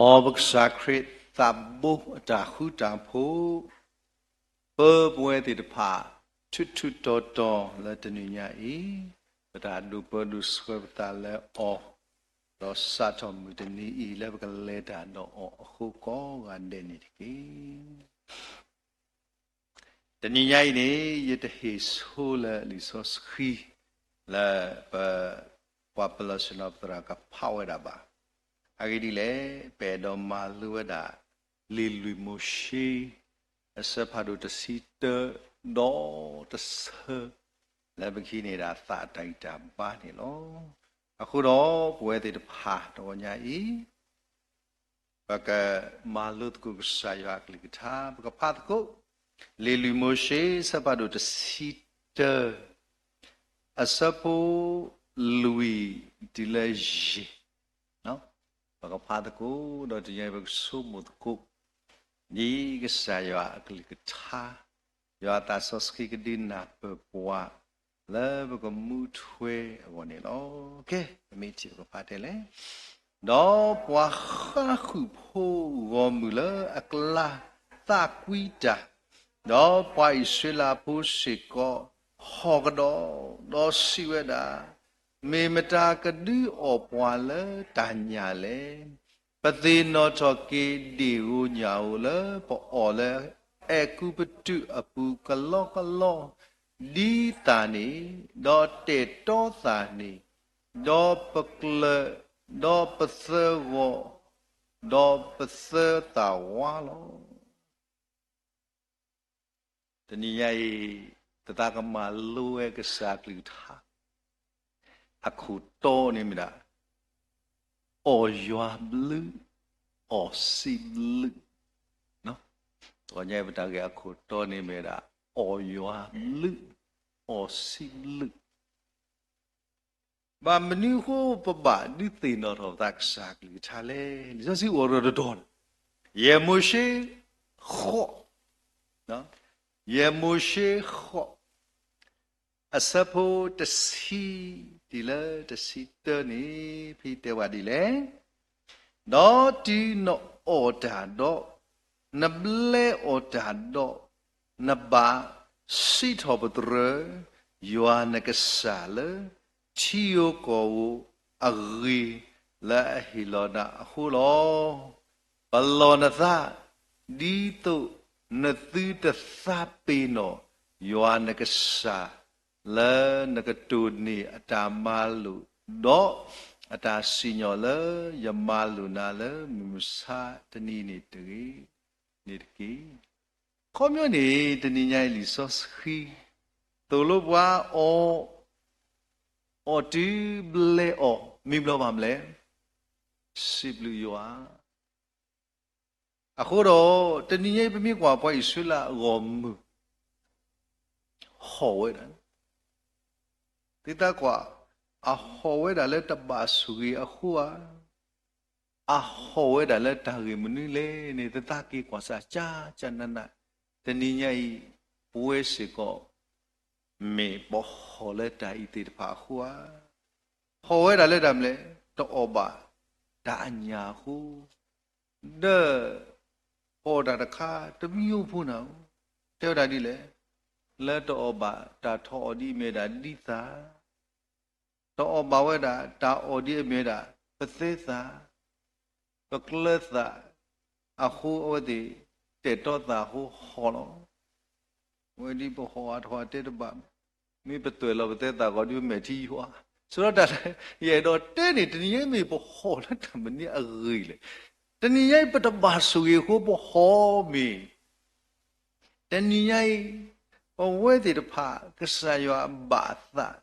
အီၤပကစၢ်ခရံာ်သးဘိအတၢ်ဃူတၢ်ဖိး, ပၢပဝဲသ့ၣ်တဖၣ် ထူးထူးတီၤတီၤလၢတနံၤညါအံၤ, ပတၢ်ဒိၣ်ပၢဒိၣ်ဆှၢပသးလၢအီၤ, ဒီးစးထီၣ်မုၢ်တနံၤအံၤလၢပကလဲၤတၢ်ဒီးအီၤအဃိကိးဂၤဒဲးန့ၣ်တက့ၢ်. တနံၤညါအံၤန့ၣ် ယတဟ့ၣ်ဆိလၢလံာ်စီဆှံ လၢပ ပှၤပလီၢ်ဆ့ၣ်နီၤပသရၣ်ကဖးဝဲဒၣ်ဘၣ်. အဂ့ၢ်ဒ်လဲၣ်, ပအဲၣ်ဒိးမၤလိဝဲဒၣ် လံာ်လွံၢ်မိၤၡ့ အဆၢဖးဒိၣ်တဆံတၢ ဒီးတဆၢ လၢပကဟံးန့ၢ်ဒၣ်သးတၢ်ဂံၢ်တၢ်ဘါန့ၣ်လီၤ. အဃိဒီးပဝဲသ့ၣ်တဖၣ်တဂီၤညါအံၤ ပကမၤလိသကိးကစၢ်ယွၤအကလုၢ်ကထါ, ပကဖးသကိး လံာ်လွံၢ်မိၤၡ့ ဆၢဖးဒိၣ်တဆံတၢ အဆၢဖိလွံၢ်တုၤလၢယဲၢ်, ပကဖးသကိး ဒီးတနံၤညါအံၤပကဆိကမိၣ်သကိး ဒ်ကစၢ်ယွၤအကလုၢ်ကထါ, ယွၤအသးစီဆှံကဒုးနၢ်ပၢၢ်ပှၤ လၢပကမူထွဲအဂီၢ်န့ၣ်လီၤ. ကဲ, ပမ့ၢ်ထံၣ်ပကဖးတဲလဲၣ်. ဒီးပှၤဃါဃုာ်ဖိဂီၢ်မုၢ်လၢအကျါသးကွံတၢ်, ဒီးပှၤအံၣ်စရ့လးဖိစ့ၢ်ကီး ဟီၣ်ကဒီး, ဒီးစံးဝဲဒၣ်, မ့ၢ်မတၤကဒုးအီၣ်ပှၤလၢတၢ်ညၣ်လဲၣ်. ပသ့ၣ်နီၣ်ထီၣ်က့ၤဒ့ၣ်ဧိၤညၣ်ဧိၤလၢပအီၣ်လၢအဲၤကူပတူးအပူၤကလီကလီ ဒ်သၣ်န့ၣ်, ဒီးတဲာ်တီသၣ်န့ၣ်, ဒီးပကျၢၤ, ဒီးပသၢဂီၤ, ဒီးပသၢသၣ်ဝါလီၤ. တနံၤညါအံၤ ပသးကမၤလိဝဲကစၢ်ကလုၢ်ကထါ အခိၣ်တီန့ၣ်မ့ၢ်ဒၣ် အီၣ်ယွၤဘျုး, အီၣ်စံးဘျုး. တနံၤညါအံၤပတၢ်ဂ့ၢ်အခိၣ်တီန့ၣ်မ့ၢ်ဒၣ် အီၣ်ယွၤဘျုး, အီၣ်စံးဘျုး. ဘၣ်မနုၤအဃိပဘၣ်ဒုးသ့ၣ်နီၣ်ထီၣ်ပသးကစၢ်ကလုၢ်ကထါလဲၣ်. လံာ်စီဆှံအိၣ်ဒီးတတီၤန့ၣ်, ယဲၢ်မိၤၡ့ ဃိး, ယဲၢ်မိၤၡ့ ဃိး, အဆၢဖိတဆံတုၤလၢတဆံတၢန့ၣ် ဖဲတဲဝဲဒ်လဲၣ်. ဒီးတုၤနအီၣ်တၢ်ဒီး နဘျဲအီၣ်တၢ်ဒီး, နဘၣ်စံးထီၣ်ပတြၢၤ ယွၤနကစၢ်လၢ ထံဧိၤကီၢ်ဧိၤအဂ့ၢ် လၢအဟ့ၣ်လီၤနၤအဃိလီၤ. ပလီၢ်နသး ဒ်သိးနသုတသးပ့ၤနီၣ် ယွၤနကစၢ် လၢနကတိၢ်န့ၢ်အတၢ်မၤလိာ်, ဒီးအတၢ်စံၣ်ညီၣ်လၢယမၤလိာ်နၤလၢမုၢ်မဆါတနံၤန့ၣ်တဂ့ၤ, န့ၣ်တက့ၢ်. ခီပညီန့ၣ် တနံၤညါအံၤလံာ်စီဆှံ သိၣ်လိပှၤအီၣ်, အီၣ်တုၤဘျဲအီၤ မ့ၢ်ဘျီဘၣ်မလဲၣ်, စံးဘျုးယွၤ. အဃိဒီး တနံၤညါအံၤ ပမ့ၢ်ကွၢ်ပှၤအံၣ်စရ့လးအဂီၢ်မုၢ် ဟီၣ်ဝဲဒၣ်, သုသးကွၢ်, အဟီၣ်ဝဲဒၣ်လၢတဘၣ်ဆိၣ်ဂ့ၤအဃိဧါ, အဟီၣ်ဝဲဒၣ်လၢတၢ်ဂ့ၢ်မနုၤလဲၣ်န့ၣ် သုသးက့ၤကွၢ်စၢ်ကၠၢ်ကၠၢ်နးနး, တနံၤညါအံၤ ပဝဲစ့ၢ်ကီး မ့ၢ်ပဟီၣ်လၢတၢ်အံၤသ့ၣ်တဖၣ်အဃိဧါ. ဟီၣ်ဝဲဒၣ်လၢတၢ်မနုၤလဲၣ်, တအီၣ်ဘၣ်တၢ်အညၣ်အဃိ, ဒီး ပအီၣ်တၢ်တခါ တမံၤအိၣ်ဖိနၤဧိၤ, တဲဝဲဒၣ်ဒ်လဲၣ်, လၢတအီၣ်ဘၣ်တၢ်ထီၣ်အီၣ်ဒ်အမ့ၢ်ဝဲဒၣ်ဒ်သၣ် တအီၣ်ဘၣ်ဝဲဒၣ်တၢ်အီၣ်ဒ်အမ့ၢ်ဝဲဒၣ် ပသၢသၣ်, ပကျၢၤသၣ်, အဃိအဝဲသ့ၣ် တဲာ်တီသၣ်အဃိဟီၣ်လီၤ. ဝဲဒ်ပဟီၣ်အါထီၣ်အတဲတဘၣ်, မ့ၢ်ပသွဲၣ်လီၤပသၢသၣ်ဂီၤဒ်ပမဲာ်ထံယွၤ, ဆိဒီးတၢ်လၢယအဲၣ်ဒိးတဲန့ၣ် တနံၤညါအံၤမ့ၢ်ပဟီၣ်လၢတၢ်မနုၤအဂ့ၢ်လဲၣ်. တနံၤညါအံၤပတဘၣ်ဆိၣ်ဂ့ၤအဃိပဟီၣ်မ့ၢ် တနံၤညါအံၤ ပဝဲသ့ၣ်တဖၣ် ကစၢ်ယွၤဘၣ်အသး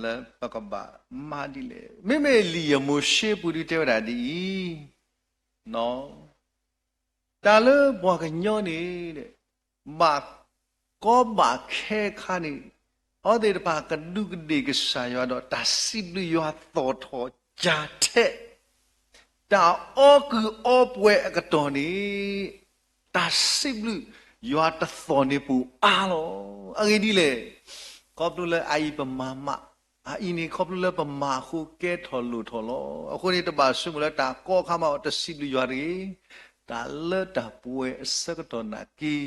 လၢပကဘၣ်မၤဒ်လဲၣ်. မ့မ့ၢ်လံာ်ယဲၢ်မိၤၡ့ပူၤဒုးတဲဝဲဒၣ်ဒ်အံၤ, တၢ်လၢပှၤကညီန့ၣ် ဘၣ်ကီဘၣ်ခဲအခါန့ၣ် အဝဲသ့ၣ်တဖၣ်ကဒူးကဒ့ၢ်ကစၢ်ယွၤဒီး တၢ်စံးဘျုးယွၤသီၣ်ထီၣ်ကၢ်ထဲး တၢ်အီကုၢ်အီပှဲၤအကတီၢ်န့ၣ် တၢ်စံးဘျုးယွၤတသီၣ်န့ၢ်ပူၤအါလီၤ. အဂ့ၢ်ဒ်လဲၣ်, ခီဖျိလၢအအံၤပမၤမး အအံၤန့ၣ် ခီဖျိလၢပမၤအဃိကဲထီၣ်လိၣ်ထီၣ်လီၤ. အဃိန့ၣ် တဘၣ်ဆိကမိၣ်လၢတၢ်ကီအခါမး တစံးဘျုးယွၤတဂ့ၤ. တၢ်လၢတၢ်ပှဲၤအဆၢကတီၢ်နာ်က့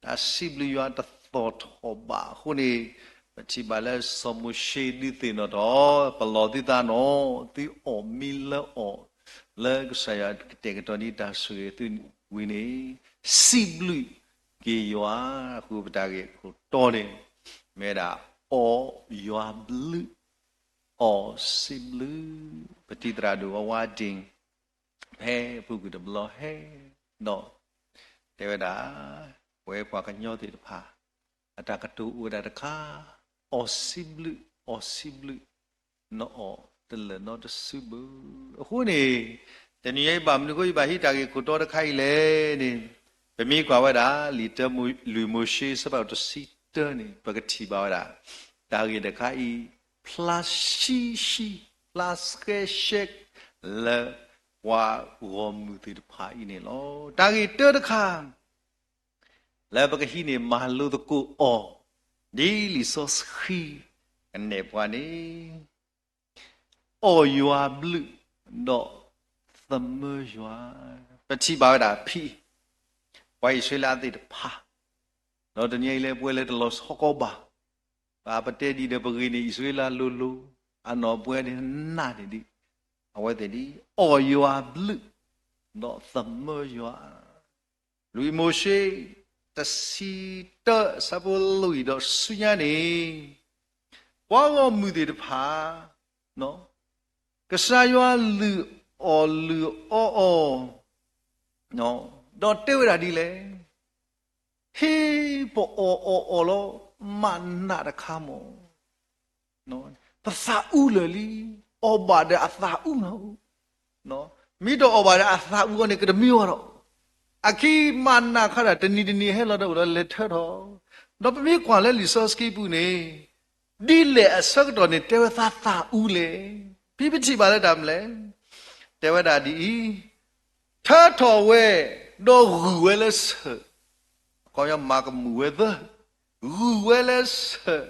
တၢ်စံးဘျုးယွၤတသီၣ်ထီၣ်ဘၣ်. အဃိန့ၣ် ပထံၣ်ဘၣ်လၢစီၤမိၤၡ့ဒုးသ့ၣ်နီၣ်ထီၣ် ပလီၢ်သုသးနီၣ် သုအီၣ်မ့ၤလၢအီၣ် လၢကစၢ်ယွၤကတဲာ်ကတီၤန့ၢ်တၢ်ဆိၣ်ဂ့ၤသုဝံၤန့ၣ် စံးဘျုးက့ၤယွၤ. အဃိပတၢ်ဂ့ၢ်ခိၣ်တီန့ၣ် မ့ၢ်ဝဲဒၣ် အီၣ်ယွၤဘျုး, အီၣ်စံးဘျုး. ပတံၤသရၣ်ဒိၣ်ဝါဝါဒ့ၣ် ဖဲအပူၤကွံာ်တဘျီဟဲ ဒီး တဲဝဲဒၣ် ပဝဲပှၤကညီသ့ၣ်တဖၣ် အတၢ်ကတိၤအိၣ်ဝဲဒၣ်တခါ, အီၣ်စံးဘျုး, အီၣ်စံးဘျုး, နအီၣ်တလၢာ်နီတစုဘၣ်. အဃိန့ၣ် တနံၤအံၤဘၣ်မနုၤအဃိ ယဘၣ်ဟံးတၢ်ဂ့ၢ်ခိၣ်တီတခါအံၤလဲၣ်န့ၣ်, ပမ့ၢ်ကွၢ်ဝဲဒၣ် လံာ်တၢမိၤ, လွံၢ်မိၤၡ့ အဆၢဖးဒိၣ်တဆံတၢန့ၣ် ပကထံၣ်ဘၣ်ဝဲဒၣ် တၢ်ဂ့ၢ်တခါအံၤ ဖျါဆှံဆှံ, ဖျါဆှဲဆှဲ လၢပှၤဂီၢ်မုၢ်သ့ၣ်တဖၣ်အံၤန့ၣ်လီၤ. တၢ်ဂ့ၢ်တၢတခါ လၢပကဟံးန့ၢ်မၤလိသကိးအီၤ ဒ်လံာ်စီဆှံကနဲၣ်ပှၤန့ၣ် အီၣ်ယွၤဘျုး ဒီးသမၢယွၤ. ပထံၣ်ဘၣ်ဝဲဒၣ်ဖဲ ပှၤအံၣ်စရ့လးသ့ၣ်တဖၣ် ဒီးတနံၤအံၤလၢပဝဲလၢတလီၤဆီကီးဘၣ်, ဘၣ်ပတဲဒ်ဒီးပဂ့ၤန့ၣ် အံၣ်စရ့လးလိၤလိၤ, အနီၢ်ပှဲၤန့ၣ်နးန့ၣ်ဒ် အဝဲသ့ၣ်ဒ် အီၣ်ယွၤဘျုး ဒီးသမၢယွၤ. လွံၢ်မိၤၡ့ တဆံတၢ အဆၢဖိလွံၢ်ဒီးဆူညါန့ၣ် ပှၤဂီၢ်မုၢ်သ့ၣ်တဖၣ် ကစၢ်ယွၤလုၢ်အီၣ်လုၢ်အီအီၤ ဒီးတဲဝဲဒၣ်ဒ်လဲၣ်, ဟ့ၣ်ပအီၣ်အီၣ်အီၣ်လီၤ မၤနးတခါမး. ပသးအူလၢာ်လံ, အီၣ်ဘၣ်ဒီးအသးအူလီၤ. မ့ၢ်တအီၣ်ဘၣ်ဒီးအသးအူအီၤန့ၣ် ကတမ့ၢ်ဝဲဒီး, အခံမၤနးခါဒၣ် တနံၤတနံၤဟဲလီၤဒီးအိၣ်ဒီးလဲၤထၢထီၣ်, ဒီးပမ့ၢ်ကွၢ်လၢလံာ်စီဆှံပူၤန့ၣ် ဒ်လဲၣ်အဆၢကတီၢ်န့ၣ် တဲဝဲသးသးအူလဲၣ်. ဖဲပထံၣ်ဘၣ်လၢတၢ်မနုၤလဲၣ်, တဲဝဲဒၣ်ဒ်အံၤ, ထၢထီၣ်ဝဲ ဒီးဂုၢ်ဝဲလၢဆၢၣ်, အခီပညီမၤကမူၣ်ဝဲသၢ, ဂုၢ်ဝဲလၢဆၢၣ်,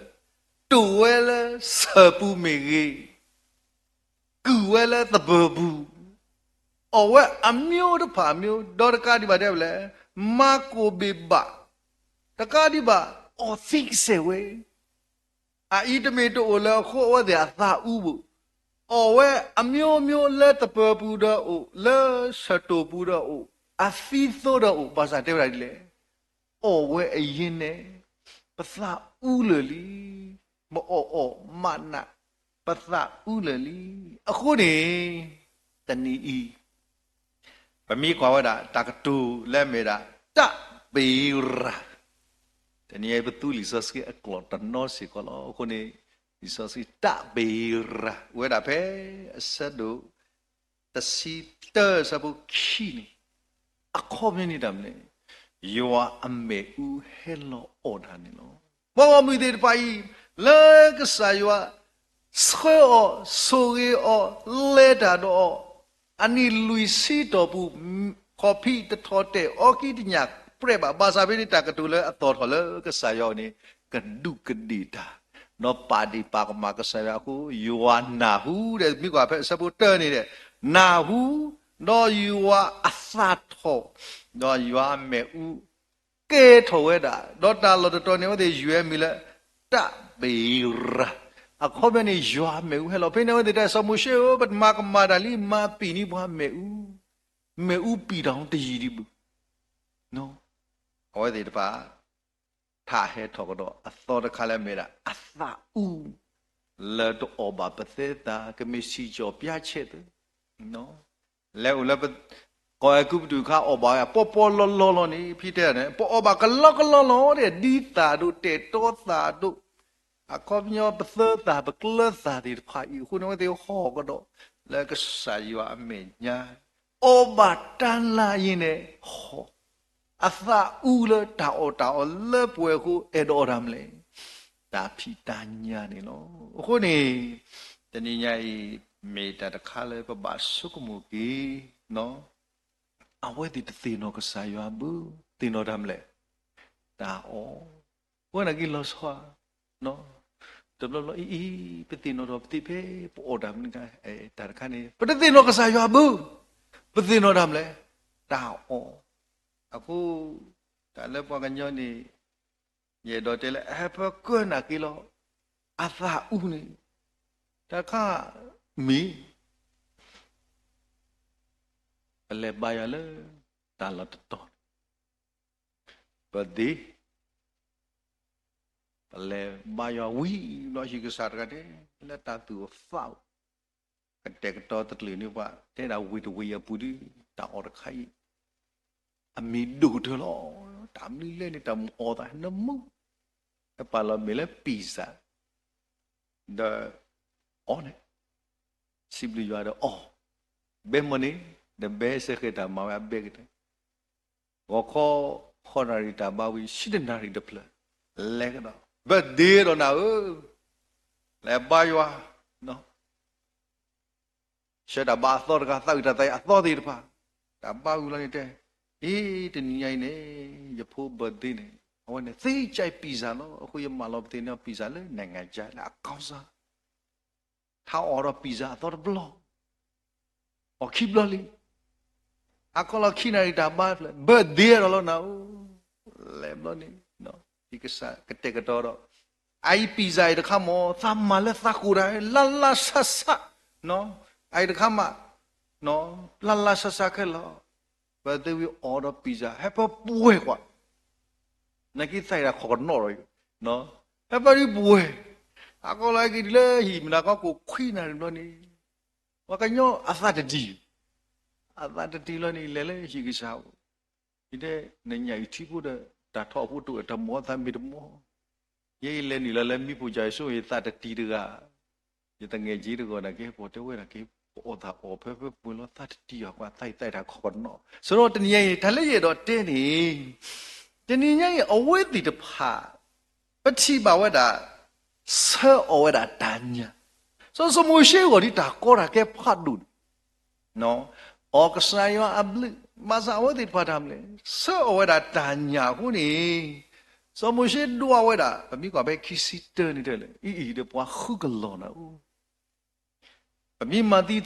တိာ်ဝဲလၢဆၢၣ်ပူၤမ့ၢ်ဂ့ၤ, ကုၢ်ဝဲလၢသပၢၤပူၤ, အီၣ်ဝဲအမျိုးတဖၣ်အမျိုး, ဒီးတကးဒံးဘၣ်တဲဝဲလဲၣ်, မၤကိၢ်ဘ့ၣ်ဘၣ်, တကးဒံးဘၣ် အီၣ်သံကစဲာ်ဝဲ အအံၤတမ့ၢ်တအိၣ်လၢအဃိအဝဲသ့ၣ်အသးအူဘၣ်, အီၣ်ဝဲအမျိုးမျိုး လၢသပၢၤပူၤဒီးအိၣ်, လၢဆၢၣ်တိာ်ပူၤဒီးအိၣ်, အသံသိဒီးအိၣ်, ဘၣ်ဆၣ်တဲဝဲဒၣ်ဒ်လဲၣ်, အီၣ်ဝဲအယ့န့ၣ်, ပသးအူလၢာ်လံ, ပအီၣ်အီၣ်မးနး, ပသးအူလၢာ်လံ. အဃိန့ၣ် တနံၤအံၤ ပမ့ၢ်ကွၢ်ဝဲဒၣ် တၢ်ကတိၤလၢအမ့ၢ်ဒၣ် တၢ်ဘ့ရၤ, တနံၤအံၤပသူလံာ်စီဆှံအကျိာ်တနီၤစ့ၢ်ကီးလီၤ. အဃိန့ၣ် လံာ်စီဆှံတၢ်ဘ့ရၤ အိၣ်ဝဲဒၣ်ဖဲအဆၢဒိၣ် တဆံတၢ အဆၢဖိခံန့ၣ်, အခီပညီန့ၣ်တၢ်မနုၤလဲၣ်, ယွၤအမ့ၣ်အူဟဲလီၤအီၣ်တၢ်န့ၣ်လီၤ. ပှၤဂီၢ်မုၢ်သ့ၣ်တဖၣ်အံၤ လၢကစၢ်ယွၤ ဆှၢအီၤ, ဆိၣ်ဂ့ၤအီၤ, လဲၤတၢ်ဒီးအီၤ, အနံၣ်လွံၢ်ဆံတီၢ်ပူၤ, ခီၣ်ဖံးတထီၣ်တဲာ်, အီကံတညၣ်ပြဲးဘၣ်. ဘၣ်ဆၣ်ဖဲန့ၣ် တၢ်ကတိၤလၢအသီၣ်ထီၣ်လၢကစၢ်ယွၤအအိၣ်န့ၣ် ကဒူးကဒ့ၣ်တၢ်, ဒီးပာ်ဒ့ၣ်ပာ်ကမၣ်ကစၢ်ယွၤအဃိ ယွၤနၢ်ဟူဒီး မ့ၢ်ကွၢ်ဖဲအဆၢဖိတၢန့ၣ်ဒီး နၢ်ဟူ, ဒီးယွၤအသးထီၣ်, ဒီးယွၤအမ့ၣ်အူ ကဲထီၣ်ဝဲဒၣ်, ဒီးတၢ်လီၢ်တတီၤန့ၣ် အဝဲသ့ၣ်ယုၢ်အမံၤလၢ တၢ်ဘ့ရၤ. အခီပညီန့ၣ် ယွၤမ့ၣ်အူဟဲလီၤ. ဖဲန့ၣ် အဝဲသ့ၣ်တဲ စီၤမိၤၡ့ဧၢ, ပမၤကမၣ်တၢ်လံ, မၤပံာ်န့ၢ်ပှၤမ့ၣ်အူ, မ့ၣ်အူပံာ်တၢ်တယံာ်ဒံးဘၣ်. အဝဲသ့ၣ်တဖၣ် ထးဟဲထီၣ်ကဒီးအသီတခါလၢအမ့ၢ်ဒၣ် အသးအူ လၢတအီၣ်ဘၣ်ပသဲသး ကမ့ၢ်စံၣ်ကၠီၣ်ပျါဆဲးသ့ လဲၤအိၣ်လၢ ကီၢ်အဲၤကူပတူးအခါ အီၣ်ဘၣ်ဝဲပီပီလီလီလီၤန့ၣ် ဖံတဲန့ၣ် ပအီၣ်ဘၣ်ကလီကလီလီၤဒီး ဒ်သၣ်ဒိၣ် တဲာ်တီသၣ်ဒိၣ်, အခီပညီပသၢသၣ် ပကျၢၤသၣ်သ့ၣ်တဖၣ်အံၤ အဃိန့ၣ် အဝဲသ့ၣ်ဟီၣ်ကဒီး လၢကစၢ်ယွၤအမဲာ်ညါ အီၣ်ဘၣ်တၢ်လၢယ့ၢ်န့ၣ် ဟီၣ်, အသးအူလၢတၢ်အီၣ်တၢ်အီလၢပှဲၤအဃိ အဲၣ်ဒိးအီၣ်တၢ်မနုၤလဲၣ်, တၢ်ဖံးတၢ်ညၣ်န့ၣ်လီၤ. အဃိန့ၣ် တနံၤညါအံၤ မ့ၢ်တၢ်တခါလၢပဘၣ်ဆိကမိၣ်က့ၤ အဝဲသ့ၣ်တသ့ၣ်နီၣ်ကစၢ်ယွၤဘၣ်, သ့ၣ်နီၣ်တၢ်မနုၤလဲၣ်, တၢ်အီၣ်, ပဝဲနာ်က့လီၤဆီဧါ, တဘျီဘျီအံၤအံၤ ပသ့ၣ်နီၣ်ထီၣ်ပသ့ၣ်ဖဲပအီၣ်တၢ်မနုၤ တၢ်တခါန့ၣ် ပတသ့ၣ်နီၣ်ကစၢ်ယွၤဘၣ်, ပသ့ၣ်နီၣ်တၢ်မနုၤလဲၣ်, တၢ်အီၣ်. အဃိ တၢ်လၢပှၤကညီန့ၣ် ယအဲၣ်ဒိးတဲလၢ အဟဲဖၢကၢနၢ်က့လီၤ အသးအူန့ၣ် တၢ်တခါမ့ၢ် ပလဲၤဘါယွၤလၢတၢ်လီၢ်တတီၤန့ၣ် ပသ့ ပလဲၤဘါယွၤဝံၤဘျီ ဟံၣ်ကစၢ်တဂၤတဲ လၢတၢ်သူၣ်အသးအိၣ် ကတဲာ်ကတီၤတကျၢၢ်န့ၢ်ပှၤ တဲဒၣ်ဝ့ၢ်တဝ့ၢ်အပူၤဒီး တၢ်အီၣ်တခါအံၤ အမံၤဒိၣ်ကတၢၢ်လီၤ. တၢ်မနုၤလဲၣ်န့ၣ် တၢ်မုၢ်အီၣ်သးနမုၢ် ဟဲပာ်လီၤမ့ၢ်လၢ pizza ဒီးအီၣ်န့ၣ် စံးဘျုးယွၤဒီးအီၣ် ဘဲမီၢ်န့ၣ် ဒီးဘဲစဲဃဲၤတၢ်မၤဝဲအဘဲကတၢၢ် ဂီၤခီ ဃိးနၣ်ရံၣ်တၢ်ဘါဝံၤ ဆံတနၣ်ရံၣ်တဖျၢၣ် လဲၤကဒီး ဘၢၣ်ဒ့ဒီးနၤဧၢ, လဲၤဘါယွၤ ဆှၢတၢ်ဘါအသီတဂၤ သးဝံၣ်တၢ်သးအံၤအသီသ့ၣ်တဖၣ် တၢ်ဘါဝံၤလီၤန့ၣ်တဲ အ့ တနံၤညါအံၤန့ၣ် ယဖိဘၢၣ်ဒ့န့ၣ် အဝဲန့ၣ် သ့ကၠဲး pizza လီၤ. အဃိယမၢလီၤပသ့ၣ်န့ၣ် pizza လၢ နိုင်ငံခြား လၢအကီၢ်စၢ် ထါအီၣ်ဒီး pizza အသီတဘျီ အီၣ်ခံဘျီလံ ဟါခီလီၤခံနၣ်ရံၣ်တၢ်ဘါဖျၢၣ် ဘၢၣ်ဒ့ဒီးလီၤနၤဧၢ, လဲၤဘျီန့ၣ် ဟံၣ်ကစၢ်ကတဲာ်ကတီၤဒီး အအံၤ pizza အံၤတခါမ့ၢ် သးမၤလၢသးကိၣ်ဒၣ် လၢ်လၢ်ဆးဆး အအံၤတခါမး လၢ်လၢ်ဆးဆးခဲလၢာ် ဘၢၣ်ဒ့ဝံၤအီၣ်ဒီး pizza ဟဲဖၢပှဲၤကွၢ် နာ်က့သးအံၤတၢ်ခီၣ်ကနီၣ်ဒီး ဟဲဖၢဒ်ပှဲၤ ဟါခီလီၤဟဲက့ၤတုၤလၢဟံၣ်မနၤခီ ကိၣ်ခွံနၣ်ရံၣ်ဘျီန့ၣ် ပှၤကညီအသးတတံၢ် အသးတတံၢ်လီၤန့ၣ် လဲၤလၢဟံၣ်ကစၢ်အိၣ် ယတဲ နညၣ်အံၤထံဖိဒီး တၢ်ထီၣ်ဖိတအိၣ် တၢ်မီၢ်သးမ့ၢ်တမီၢ် ယဲယလဲၤနုာ်လီၤလၢမံဖိကၠီၤယစိ ယသးတတံၢ်တဂၤ ယသငဲၣ်က့တဂီၢ်နာ်က့ ပှၤတဲဝဲဒၣ်က့ ပအီၣ်သးအီၣ်ဖၢဖၢပှဲၤလီၤ သးတတံၢ်အီၤကွၢ် သးအံၤသးအံၤတၢ်ခီၣ်ကနီၣ် စရီတနံၤညါအံၤ တၢ်လၢယအဲၣ်ဒိးတဲန့ၣ် တနံၤညါအံၤ အဝဲသ့ၣ်တဖၣ် ပထံၣ်ဘၣ်ဝဲဒၣ် ဆှၢအီၣ်ဝဲဒၣ်တၢ်ညၣ် စီၤစီၤမိၤၡ့အဂီၢ်ဒ်တၢ်ကီတၢ်ခဲဖးဒိၣ်န့ၣ် အီၣ်ကစၢ်ယွၤအဘျုး ဘၣ်ဆၣ်အဝဲသ့ၣ်တဖၣ်တၢ်မနုၤလဲၣ် ဆှၢအီၣ်ဝဲဒၣ်တၢ်ညၣ်အဃိန့ၣ် စီၤမိၤၡ့ဒွးဝဲဒၣ် ပမ့ၢ်ကွၢ်ဖဲခံဆံတၢန့ၣ်တဲလၢ အံၤအံၤဒီးပှၤဃုကလီၤနၤဧၢ ပမ့ၢ်မၤသံသိ,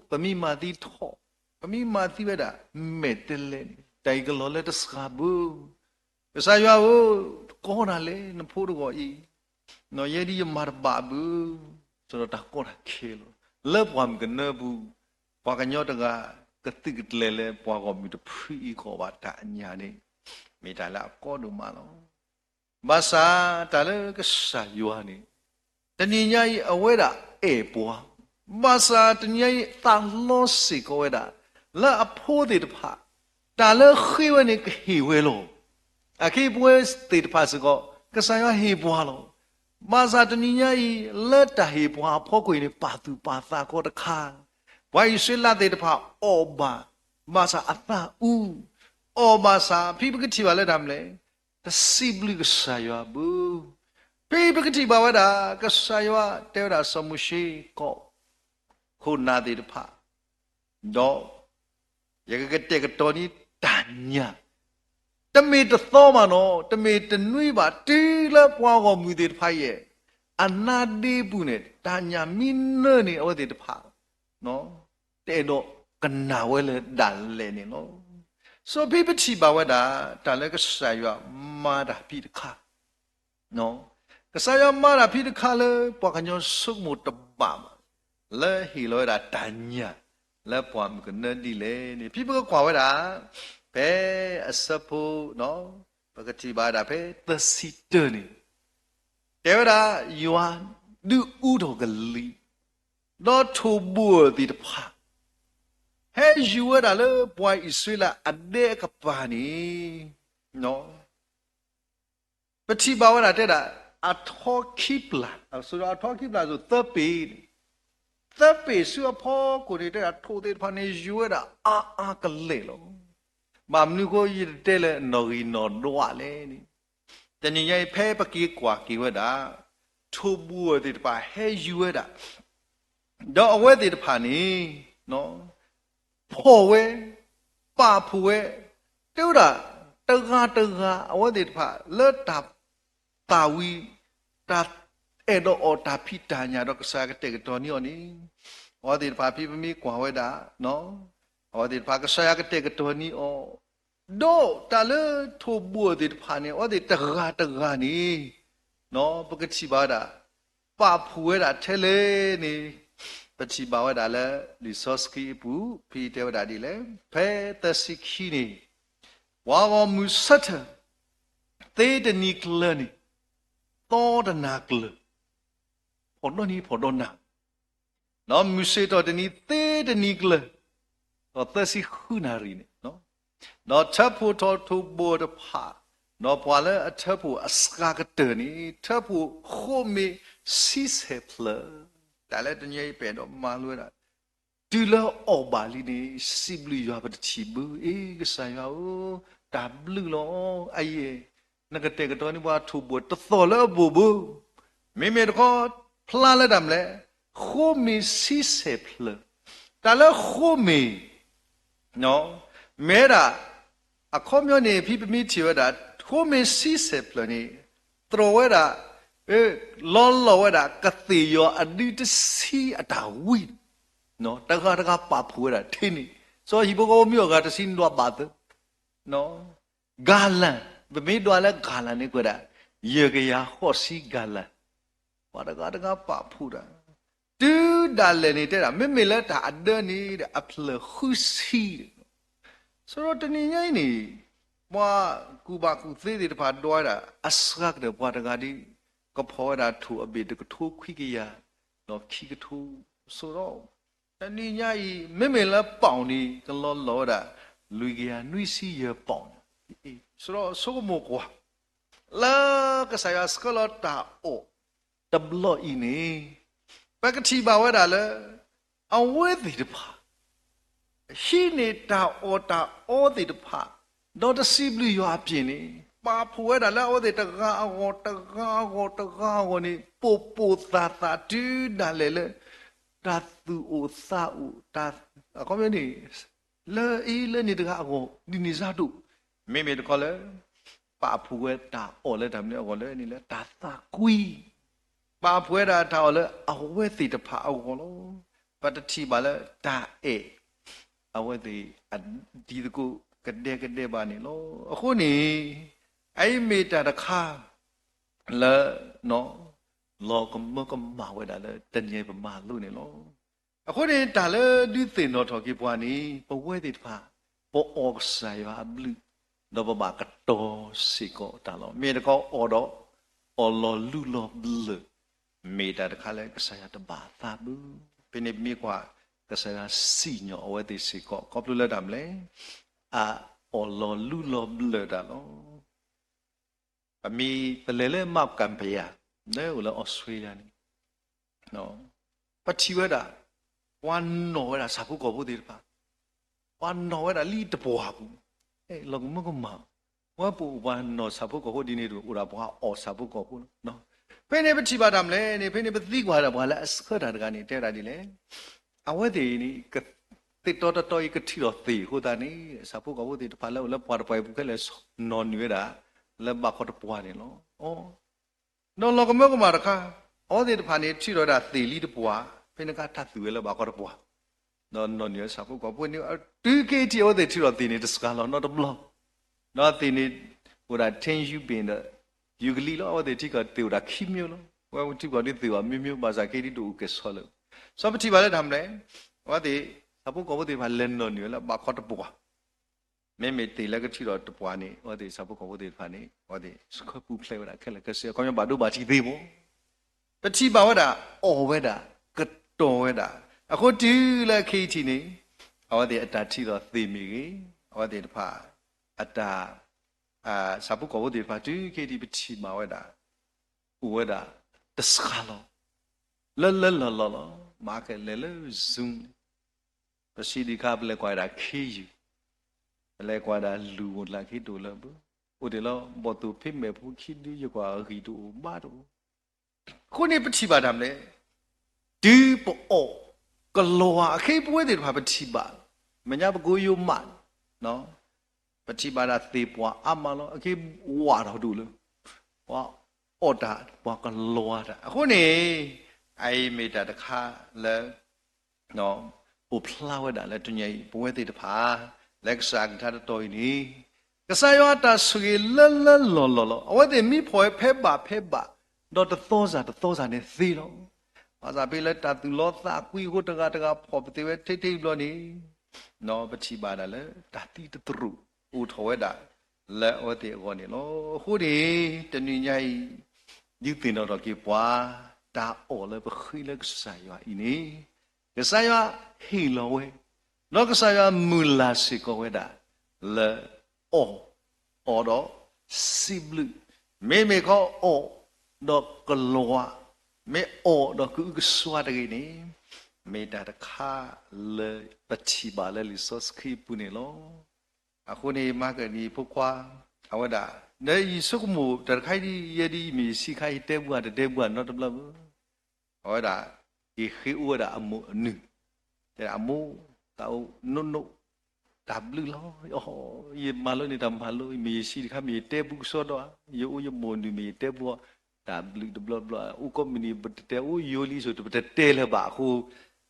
ပမ့ၢ်မၤသံထီၣ်, ပမ့ၢ်မၤသံဝဲဒၣ် မဲာ်တဲးလဲးန့ၣ် တၢ်အံၤကလီၤလၢတစှၤဘၣ်. ကစၢ်ယွၤဧၢ, ကီနၤလဲၣ် နဖိတဂီၤအံၤ, ယဲဒ်ယမၤတဘၣ်ဘၣ်, စဒီးတၢ်ကီတၢ်ခဲလီၤ. လၢပှၢ်မုၢ်ကနၢပူၤ, ပှၤကညီတဂၤ ကသုးကကျဲၤလၢပှၤဂီၢ်မုၢ်တဖုအံၤကီးဘၣ်တၢ်အညၣ်န့ၣ် မ့ၢ်တၢ်လၢအကီဒိၣ်မးလီၤ. ဘၣ်ဆၣ်တၢ်လၢကစၢ်ယွၤန့ၣ် တနံၤညါအံၤအဝဲဒၣ်အဲၣ်ပှၤ, ဘၣ်ဆၣ်တနံၤညါအံၤသးလီစ့ၢ်ကီးဝဲဒၣ် လၢအဖိသ့ၣ်တဖၣ် တၢ်လၢဃ့ဝဲန့ၣ်ကဟ့ၣ်ဝဲလီၤ. အခ့အပှဲၤသ့ၣ်တဖၣ်စ့ၢ်ကီး ကစၢ်ယွၤဟ့ၣ်ပှၤလီၤ. ဘၣ်ဆၣ်တနံၤညါအံၤ လၢတၢ်ဟ့ၣ်ပှၤအဖီခိၣ်အံၤန့ၣ် ပာ်သူၣ်ပာ်သးကီတခါ ပှၤအံၣ်စရ့လးသ့ၣ်တဖၣ်အီၣ်ဘၣ်, ဘၣ်ဆၣ်အသးအူ, အီၣ်ဘၣ်ဆၣ် ဖဲပကထံၣ်ဘၣ်လၢတၢ်မနုၤလဲၣ်, တစံးဘျုးကစၢ်ယွၤဘၣ်. ဖဲပကထံၣ်ဘၣ်ဝဲဒၣ် ကစၢ်ယွၤတဲဝဲဒၣ်စီၤမိၤၡ့ ကီးခိၣ်နၢ်သ့ၣ်တဖၣ်, ဒီး ယကကတဲာ်ကတီၤန့ၢ်တၢ်ညၣ်, တမ့ၢ်တသီဘၣ်နီၤ, တမ့ၢ်တနွံဘၣ်, တုၤလၢပှၤဂီၢ်မုၢ်သ့ၣ်တဖၣ်အံၤ အနါဒ့ပူၤန့ၣ် တၢ်ညၣ်မ့ၢ်နၢန့ၣ် အဝဲသ့ၣ်တဖၣ် တအဲၣ်ဒိးကနၣ်ဝဲလၢဒၣ်လဲာ်န့ၣ်လီၤ. စီၤဖံပထံၣ်ဘၣ်ဝဲဒၣ် တၢ်လၢကစၢ်ယွၤမၤတၢ်ဖံးတခါ, ကစၢ်ယွၤမၤတၢ်ဖံးတခါလၢ ပှၤကညီဆိကမိၣ်တဘၣ်ဘၣ်, လၢဟ့ၣ်လီၤဝဲဒၣ်တၢ်ညၣ် လၢပှၢ်မုၢ်ကနၢဒ်လဲၣ်န့ၣ် ဖံပကကွၢ်ဝဲဒၣ် ဖဲအဆၢဖိ ပကထံၣ်ဘၣ်ဝဲဒၣ်ဖဲသၢဆံတၢန့ၣ် တဲဝဲဒၣ် ယွၤဒုးအူထီၣ်ကလံၤ, ဒီးထိၣ်ဘိၣ်သ့ၣ်တဖၣ် ဟဲယူၤဝဲဒၣ်လၢပှၤအံၣ်စရ့လးအဒဲအကပၤန့ၣ် ပထံၣ်ဘၣ်ဝဲဒၣ်တဲဒၣ် အထီခံပျၢ်, အထီခံပျၢ်အသိးသၢပ့ၤန့ၣ်, သၢပ့ၤဆူအဖီခိၣ်န့ၣ် တဲဒၣ်ထိၣ်သ့ၣ်တဖၣ်န့ၣ် ယူၤဝဲဒၣ်အါအါကလဲာ်လီၤ. ဘၣ်မနုၤဃိ ယတတဲလၢနီၣ်ဂံၢ်နီၣ်ဒွးလဲၣ်န့ၣ်, တနံၤညါအံၤဖဲပက့ၤကွၢ်က့ၤဝဲဒၣ် ထိၣ်ဘိၣ်သ့ၣ်တဖၣ်ဟဲယူၤဝဲဒၣ် ဒီးအဝဲသ့ၣ်တဖၣ်န့ၣ် ဖီၣ်ဝဲ, ပာ်ဖှိၣ်ဝဲ, တဲဝဲဒၣ် တဂၤတဂၤအဝဲသ့ၣ်တဖၣ် လၢတၢ်သၣ်ဝံၤ တၢ် အဲၣ်ဒိးအီၣ်တၢ်ဖံးတၢ်ညၣ်ဒီးကစၢ်ယွၤကတဲာ်ကတီၤန့ၢ်အီၤန့ၣ်, အဝဲသ့ၣ်တဖၣ်ဖဲပမ့ၢ်ကွၢ်ဝဲဒၣ်, အဝဲသ့ၣ်တဖၣ်ကစၢ်ယွၤကတဲာ်ကတီၤန့ၢ်အီၤ, ဒီးတၢ်လၢထိၣ်ဘိၣ်သ့ၣ်တဖၣ်န့ၣ် အဝဲသ့ၣ်တဂၤတဂၤန့ၣ် ပကထံၣ်ဘၣ်ဝဲဒၣ် ပာ်ဖှိၣ်ဝဲဒၣ်ထဲလဲၣ်န့ၣ်, ပထံၣ်ဘၣ်ဝဲဒၣ်လၢ လံာ်စီဆှံအပူၤ ဖဲတဲဝဲဒၣ်ဒ်လဲၣ်, ဖဲသၢဆံခံန့ၣ်, ပှၤဂီၢ်မုၢ်ဆၢထၢၣ် သ့တနံၤကျၢၤန့ၣ် သီတနၤကျၢၤ, ဖီၣ်ဒီနံၤဖီၣ်ဒီနၤ, ဒီးမုၢ်ဆ့ၣ်ထီၣ်တနံၤသ့တနံၤကျၢၤ, ဒီးသၢဆံဃုနၣ်ရံၣ်န့ၣ်, ဒီးထၢဖှိၣ်ထီၣ်ထိၣ်ဘိၣ်တဖၣ်, ဒီးပှၤလၢအထၢဖှိၣ်အစှၤကတၢၢ်န့ၣ် ထၢဖှိၣ်ဃိမ့ၢ်ဆံဆဲၣ်ဖျၢၣ်, တၢ်လၢတနံၤအံၤပအဲၣ်ဒိးမၤလိဝဲဒၣ် တုၤလၢအီၣ်ဘၣ်လံန့ၣ် စံးဘျုးယွၤပတထံၣ်ဘၣ်, အ့ ကစၢ်ယွၤဧၢ, တၢ်ဘျုးလီၤ, အအံၤ နကတဲာ်ကတီၤန့ၢ်ပှၤထိၣ်ဘိၣ်တသီၣ်လၢအဘိၣ်ဘၣ်, မ့မ့ၢ်တခီ ဖျါလၢတၢ်မနုၤလဲၣ်, ဃိမ့ၢ်ဆံဆဲၣ်ဖျၢၣ်, တၢ်လၢဃိမ့ၢ် မ့ၢ်ဝဲဒၣ် အခီပညီန့ၣ် ဖဲပမ့ၢ်ထံၣ်ဝဲဒၣ် ဃိမ့ၢ်ဆံဆဲၣ်ဖျၢၣ်န့ၣ် တြီဝဲဒၣ် လီလီၤဝဲဒၣ် ကသ့ၣ်ယီၤအဒုတဆံအတၢ်ဝံၤ, တဂၤတဂၤပာ်ဖှိၣ်ဝဲဒၣ်ထဲန့ၣ်, စီၤဟံၣ်ဖိဃီဖိမ့ၢ်အီၣ်ဂၤတဆံနွံဘးသၢ ဂၤလၣ်, ပမ့ၢ်ဒွးလၢဂၤလၣ်န့ၣ် ကွဲးဒၣ် ယဲၢ်ကယၤဃိးဆံဂၤလၣ်, ပှၤတဂၤတဂၤပာ်ဖှိၣ်တၢ်, တုၤဒၣ်လဲာ်န့ၣ်တဲဒၣ် မ့မ့ၢ်လၢတၢ်အဒၢန့ၣ်ဒီး အဖျၢၣ်ဃုဆံ, ဆိဒီးတနံၤညါအံၤန့ၣ် ပှၤကူၣ်ဘၣ်ကူၣ်သ့သ့ၣ်တဖၣ်ဒွးဝဲဒၣ် အစှၤကတၢၢ်ပှၤတဂၤဒီး ကဖီၣ်ဝဲဒၣ်ထိၣ်အဘ့ၣ်တကထိခွံကယၤ ဒီးခံကထိ, ဆိဒီး တနံၤညါအံၤ မ့မ့ၢ်လၢပီၣ်န့ၣ် ကလီလီၤဝဲဒၣ် လွံၢ်ကယၤနွံဆံယဲၢ်ပီၣ်န့ၣ်, ဆိဒီးဆိကမိၣ်ကွၢ် လၢကစၢ်ယွၤဆှၢလီၤတၢ်အီၣ်တဘျီအံၤန့ၣ် ပကထံၣ်ဘၣ်ဝဲဒၣ်လၢ အဝဲသ့ၣ်တဖၣ် ဟံးန့ၢ်တၢ်အီၣ်တၢ်အီသ့ၣ်တဖၣ် ဒီးတစံးဘျုးယွၤအပျ့ၤန့ၣ် ပာ်ဖှိၣ်ဝဲဒၣ်လၢအဝဲသ့ၣ်တဂၤအဂီၢ် တဂၤအဂီၢ် တဂၤအဂီၢ်န့ၣ် ပိာ်ပိာ်သၣ်သၣ်တုၤဒၣ်လဲာ်လၢ တၢ်သူၣ်အိၣ်သးအိၣ် တၢ် အခီပညီန့ၣ် လၢအံၤလၢန့ၣ်တဂၤအဂီၢ် ဒ်န့ၣ်စၢ်ဒိၣ်, မ့မ့ၢ်တခီလၢ ပာ်ဖှိၣ်ဝဲတၢ်အီၣ်လၢတၢ်မနုၤအဂီၢ်လဲၣ်န့ၣ် လၢတၢ်သးကွံ, ပာ်ဖှိၣ်ဝဲဒၣ်တၢ်အီၣ်လၢအဝဲသ့ၣ်တဖၣ်အဂီၢ်လီၤ. ပတထံၣ်ဘၣ်လၢတၢ်အဲၣ် အဝဲသ့ၣ် အတံၤသကိးကဒဲကဒဲဘၣ်န့ၣ်လီၤ. အဃိန့ၣ် အအံၤမ့ၢ်တၢ်တခါ လၢ လီၤကမၢကမၣ်ဝဲဒၣ်လၢတနံၤအံၤပမၤလိန့ၣ်လီၤ. အဃိန့ၣ် တၢ်လၢဒုးသ့ၣ်နီၣ်ထီၣ်က့ၤပှၤန့ၣ် ပဝဲသ့ၣ်တဖၣ် ပအီၣ်ကစၢ်ယွၤအဘျုး ဒီးပဘၣ်ကတီၤစ့ၢ်ကီးတၢ်လီၤ. မ့ၢ်တခီအီၣ်ဒီး အီၣ်လီၤလုၢ်လီၤဘျၢၣ် မ့ၢ်တၢ်တခါလၢကစၢ်ယွၤတဘၣ်သးဘၣ်. ဖဲန့ၣ်ပမ့ၢ်ကွၢ် ကစၢ်ယွၤစံၣ်ညီၣ်အဝဲသ့ၣ်စ့ၢ်ကီး ခီဖျိလၢတၢ်မနုၤလဲၣ်, အအီၣ်လီၤလုၢ်လီၤဘျၢၣ်တၢ်လီၤ. ပမ့ၢ်ပလဲၤလၢ Mount Gambier လၢအိၣ်လၢ Australia န့ၣ် ပထံၣ်ဝဲဒၣ် ပှၤနီၣ်ဝဲဒၣ်ဆၣ်ဖိကီၢ်ဖိသ့ၣ်တဖၣ်, ပှၤနီၣ်ဝဲဒၣ်လံတပှၢ်ပူၤ, လီၤကမၢကမၣ်, ပှၤပအိၣ်ပှၤနီၣ်ဆၣ်ဖိကီၢ်ဖိဒ်န့ၣ်တအိၣ်ဒၣ်ပှၤအီၣ်ဆၣ်ဖိကီၢ်ဖိလီၤ. ဖဲန့ၣ်ပထံၣ်ဘၣ်တၢ်မနုၤလဲၣ်န့ၣ် ဖဲန့ၣ်ပသံကွၢ်ဒၣ်ပှၤလၢအဆှၢတၢ်တဂၤန့ၣ် တဲဝဲဒၣ်ဒ်လဲၣ်, အဝဲသ့ၣ်န့ၣ် သ့ၣ်တီတတီအံၤကထံၣ်ထီၣ်သ့ၣ်အဃိသတးန့ၣ် ဆၣ်ဖိကီၢ်ဖိသ့ၣ်တဖၣ်လၢအိၣ်လၢပှၤတပှၢ်အံၤပူၤခဲလၢာ် နီၣ်နုာ်ဝဲဒၣ် လၢဘးခီတပှၢ်န့ၣ်လီၤ. ဒီးလီၤကမၢကမၣ်တခါ, အဝဲသ့ၣ်တဖၣ်န့ၣ် ထံၣ်ထီၣ်ဝဲဒၣ်သ့ၣ်လံတပှၢ်, ဖဲန့ၣ်အခါထးသူၣ်ဝဲလၢဘးခီတပှၢ်, ဒီးနီၣ်နုာ်ဝဲဆၣ်ဖိကီၢ်ဖိန့ၣ် တုၤခဲအံၤထံၣ်အဝဲသ့ၣ်ထံၣ်ထီၣ်သ့ၣ်န့ၣ်တစှၤလီၤနီတဘျီ, ဒီးသ့ၣ်န့ၣ် အိၣ်ဒၣ် ten U ဘ့ၣ်ဒီး ယူကလံလီၤ. အဝဲသ့ၣ်ထံၣ်ကီၢ်သ့ၣ်အိၣ်ဒၣ်ခံမျိုးလီၤ. ဝဲထံၣ်ကီၢ်ဒ်သ့ၣ်အိၣ်အမျိုးမျိုး ဘၣ်ဆၣ်က့ဒ်တအိၣ်ကဲၣ်ဆိးလၢၤ. စီၤပထံၣ်ဘၣ်လၢတၢ်မနုၤလဲၣ်, အဝဲသ့ၣ် ဆၣ်ဖိကီၢ်ဖိသ့ၣ်တဖၣ်လဲၤနီၣ်နုာ်ဝဲလၢဘးခီတပှၢ် မ့မ့ၢ်သ့ၣ်လၢကထံၣ်ထီၣ်တပှၢ်န့ၣ် အဝဲသ့ၣ်ဆၣ်ဖိကီၢ်ဖိသ့ၣ်တဖၣ်န့ၣ် အဝဲသ့ၣ်ဆှၢပူၤဖျဲးဝဲဒၣ်ခဲလၢာ်ခဲဆ့ အခီပညီဘၣ်ဒိဘၣ်ထံးသ့မး, ပထံၣ်ဘၣ်ဝဲဒၣ် အီၣ်ဝဲဒၣ် ကတီၤဝဲဒၣ်, အဃိတုၤလၢခဲအံၤထံၣ်န့ၣ် အဝဲသ့ၣ်အတၢ်ထံၣ်ထီၣ်သ့ၣ်မ့ၢ်ဂ့ၤ, အဝဲသ့ၣ်တဖၣ် အတၢ် ဆၣ်ဖိကီၢ်ဖိသ့ၣ်တဖၣ် တုၤခဲအံၤထံၣ်ပထံၣ်ဘၣ်ဝဲဒၣ် အိၣ်ဝဲဒၣ် တစှၤလီၤ လၢလၢလီၢ်လီၢ်လီၤ. မၤကလဲၤလၢ Zoom န့ၣ် ပစံးဒံးခါ ပလဲၤကွၢ်ဒၣ်ခ့ယုၢ်, ပလဲၤကွၢ်ဒၣ်လူၤအိၣ်တၢ်ခ့တအိၣ်လၢဘၣ်, အိၣ်ဒံးလီၤ ဘီၣ်သိၣ်ဖ့မဲာ်ဖိခံဒု ယကွၢ်အဂံၢ်တအိၣ်ဘါတအိၣ်, အဃိန့ၣ်ပထံၣ်ဘၣ်တၢ်မနုၤလဲၣ်, တုၤပအီၣ်ကလီၤဧါ အခဲအံၤပဝဲသ့ၣ်တဖၣ်ပထံၣ်ဘၣ်, မဲာ်ညါပကိယိမး ပထံၣ်ဘၣ်ဒၣ်သ့ၣ်ပှၢ်အါမးလီၤ. အခဲအံၤဝးထီၣ်ဒိၣ်လၢ ပှၤ အီၣ်တၢ်ပှၤကလီၤတၢ်. အဃိန့ၣ် အအံၤမ့ၢ်တၢ်တခါလၢ အိၣ်ဖျါဝဲဒၣ်လၢတနံၤအံၤ ပဝဲသ့ၣ်တဖၣ် လၢကစၢ်အကလုၢ်ကထါတတီၤအံၤန့ၣ် ကစၢ်ယွၤအတၢ်ဆိၣ်ဂ့ၤလၢလၢလီၢ်လီၢ်လီၤ. အဝဲသ့ၣ်မံဖီၣ်ဝဲဖဲဘၣ်ဖဲဘၣ်, ဒီးတသီစၢ်တသီစၢ်န့ၣ်သ့လီၤ. ဘၣ်ဆၣ်ဖဲလၢတၢ်သူၣ်လီသးကွံအဃိ တဂၤတဂၤဖီၣ်ပသ့ၣ်ဝဲထဲထဲဘျီန့ၣ် ပထံၣ်ဘၣ်ဒၣ်လၢ တၢ်သံတသရူးအိၣ်ထီၣ်ဝဲဒၣ် လၢအဝဲသ့ၣ်အဂီၢ်န့ၣ်လီၤ. အဃိန့ၣ် တနံၤညါအံၤ ဒုးသ့ၣ်နီၣ်ထီၣ်က့ၤပှၤ တၢ်အီၣ်လၢပဃ့လၢကစၢ်ယွၤအံၤန့ၣ် ကစၢ်ယွၤဟ့ၣ်လီၤဝဲ, ဒီးကစၢ်ယွၤမုၢ်လၢ်စ့ၢ်ကီးဝဲဒၣ် လၢအီၣ်, အီၣ်ဒီးစံးဘျုး, မ့မ့ၢ်ကအီၣ်ဒီးကလီၤ, မ့ၢ်အီၣ်ဒီးကအုကစွါတဂ့ၤန့ၣ် မ့ၢ်တၢ်တခါလၢပထံၣ်ဘၣ်လၢလံာ်စီဆှံအပူၤန့ၣ်လီၤ. အဃိန့ၣ် မၤကနံၤဖိခွါ အဝဲဒၣ် ဒီးယဆိကမိၣ်တၢ်တခါအံၤဒ် ယဲဒ်အံၤ မ့ၢ်ယဆံးခါ ယတဲဘၣ်တတဲဘၣ်နီတဘျီဘၣ်. အဝဲဒၣ် က့ၤဃ့အိၣ်ဝဲဒၣ်အမိၢ်အနုၢ်, တဲဒၣ်အမိၢ် သးအိၣ်နိၣ်နိၣ် တၢ်ဘျုးလီၤ. ယမၤလိန့ၢ်တၢ်မၤလိ မ့ၢ်ယဆံးတခါ မ့ၢ်ယတဲဘူးကစီဒီဧါ, ယအိၣ်ယမိၢ်အနုၢ် မ့ၢ်ယတဲဘူးအီၤ တၢ်ဘျုးတဘျီဘျီ, အိၣ်ကိးမုၢ်နံၤ ပတတဲအိၣ်ယိာ်လံ ဆိ ပတတဲလၢၤဘၣ်အဃိ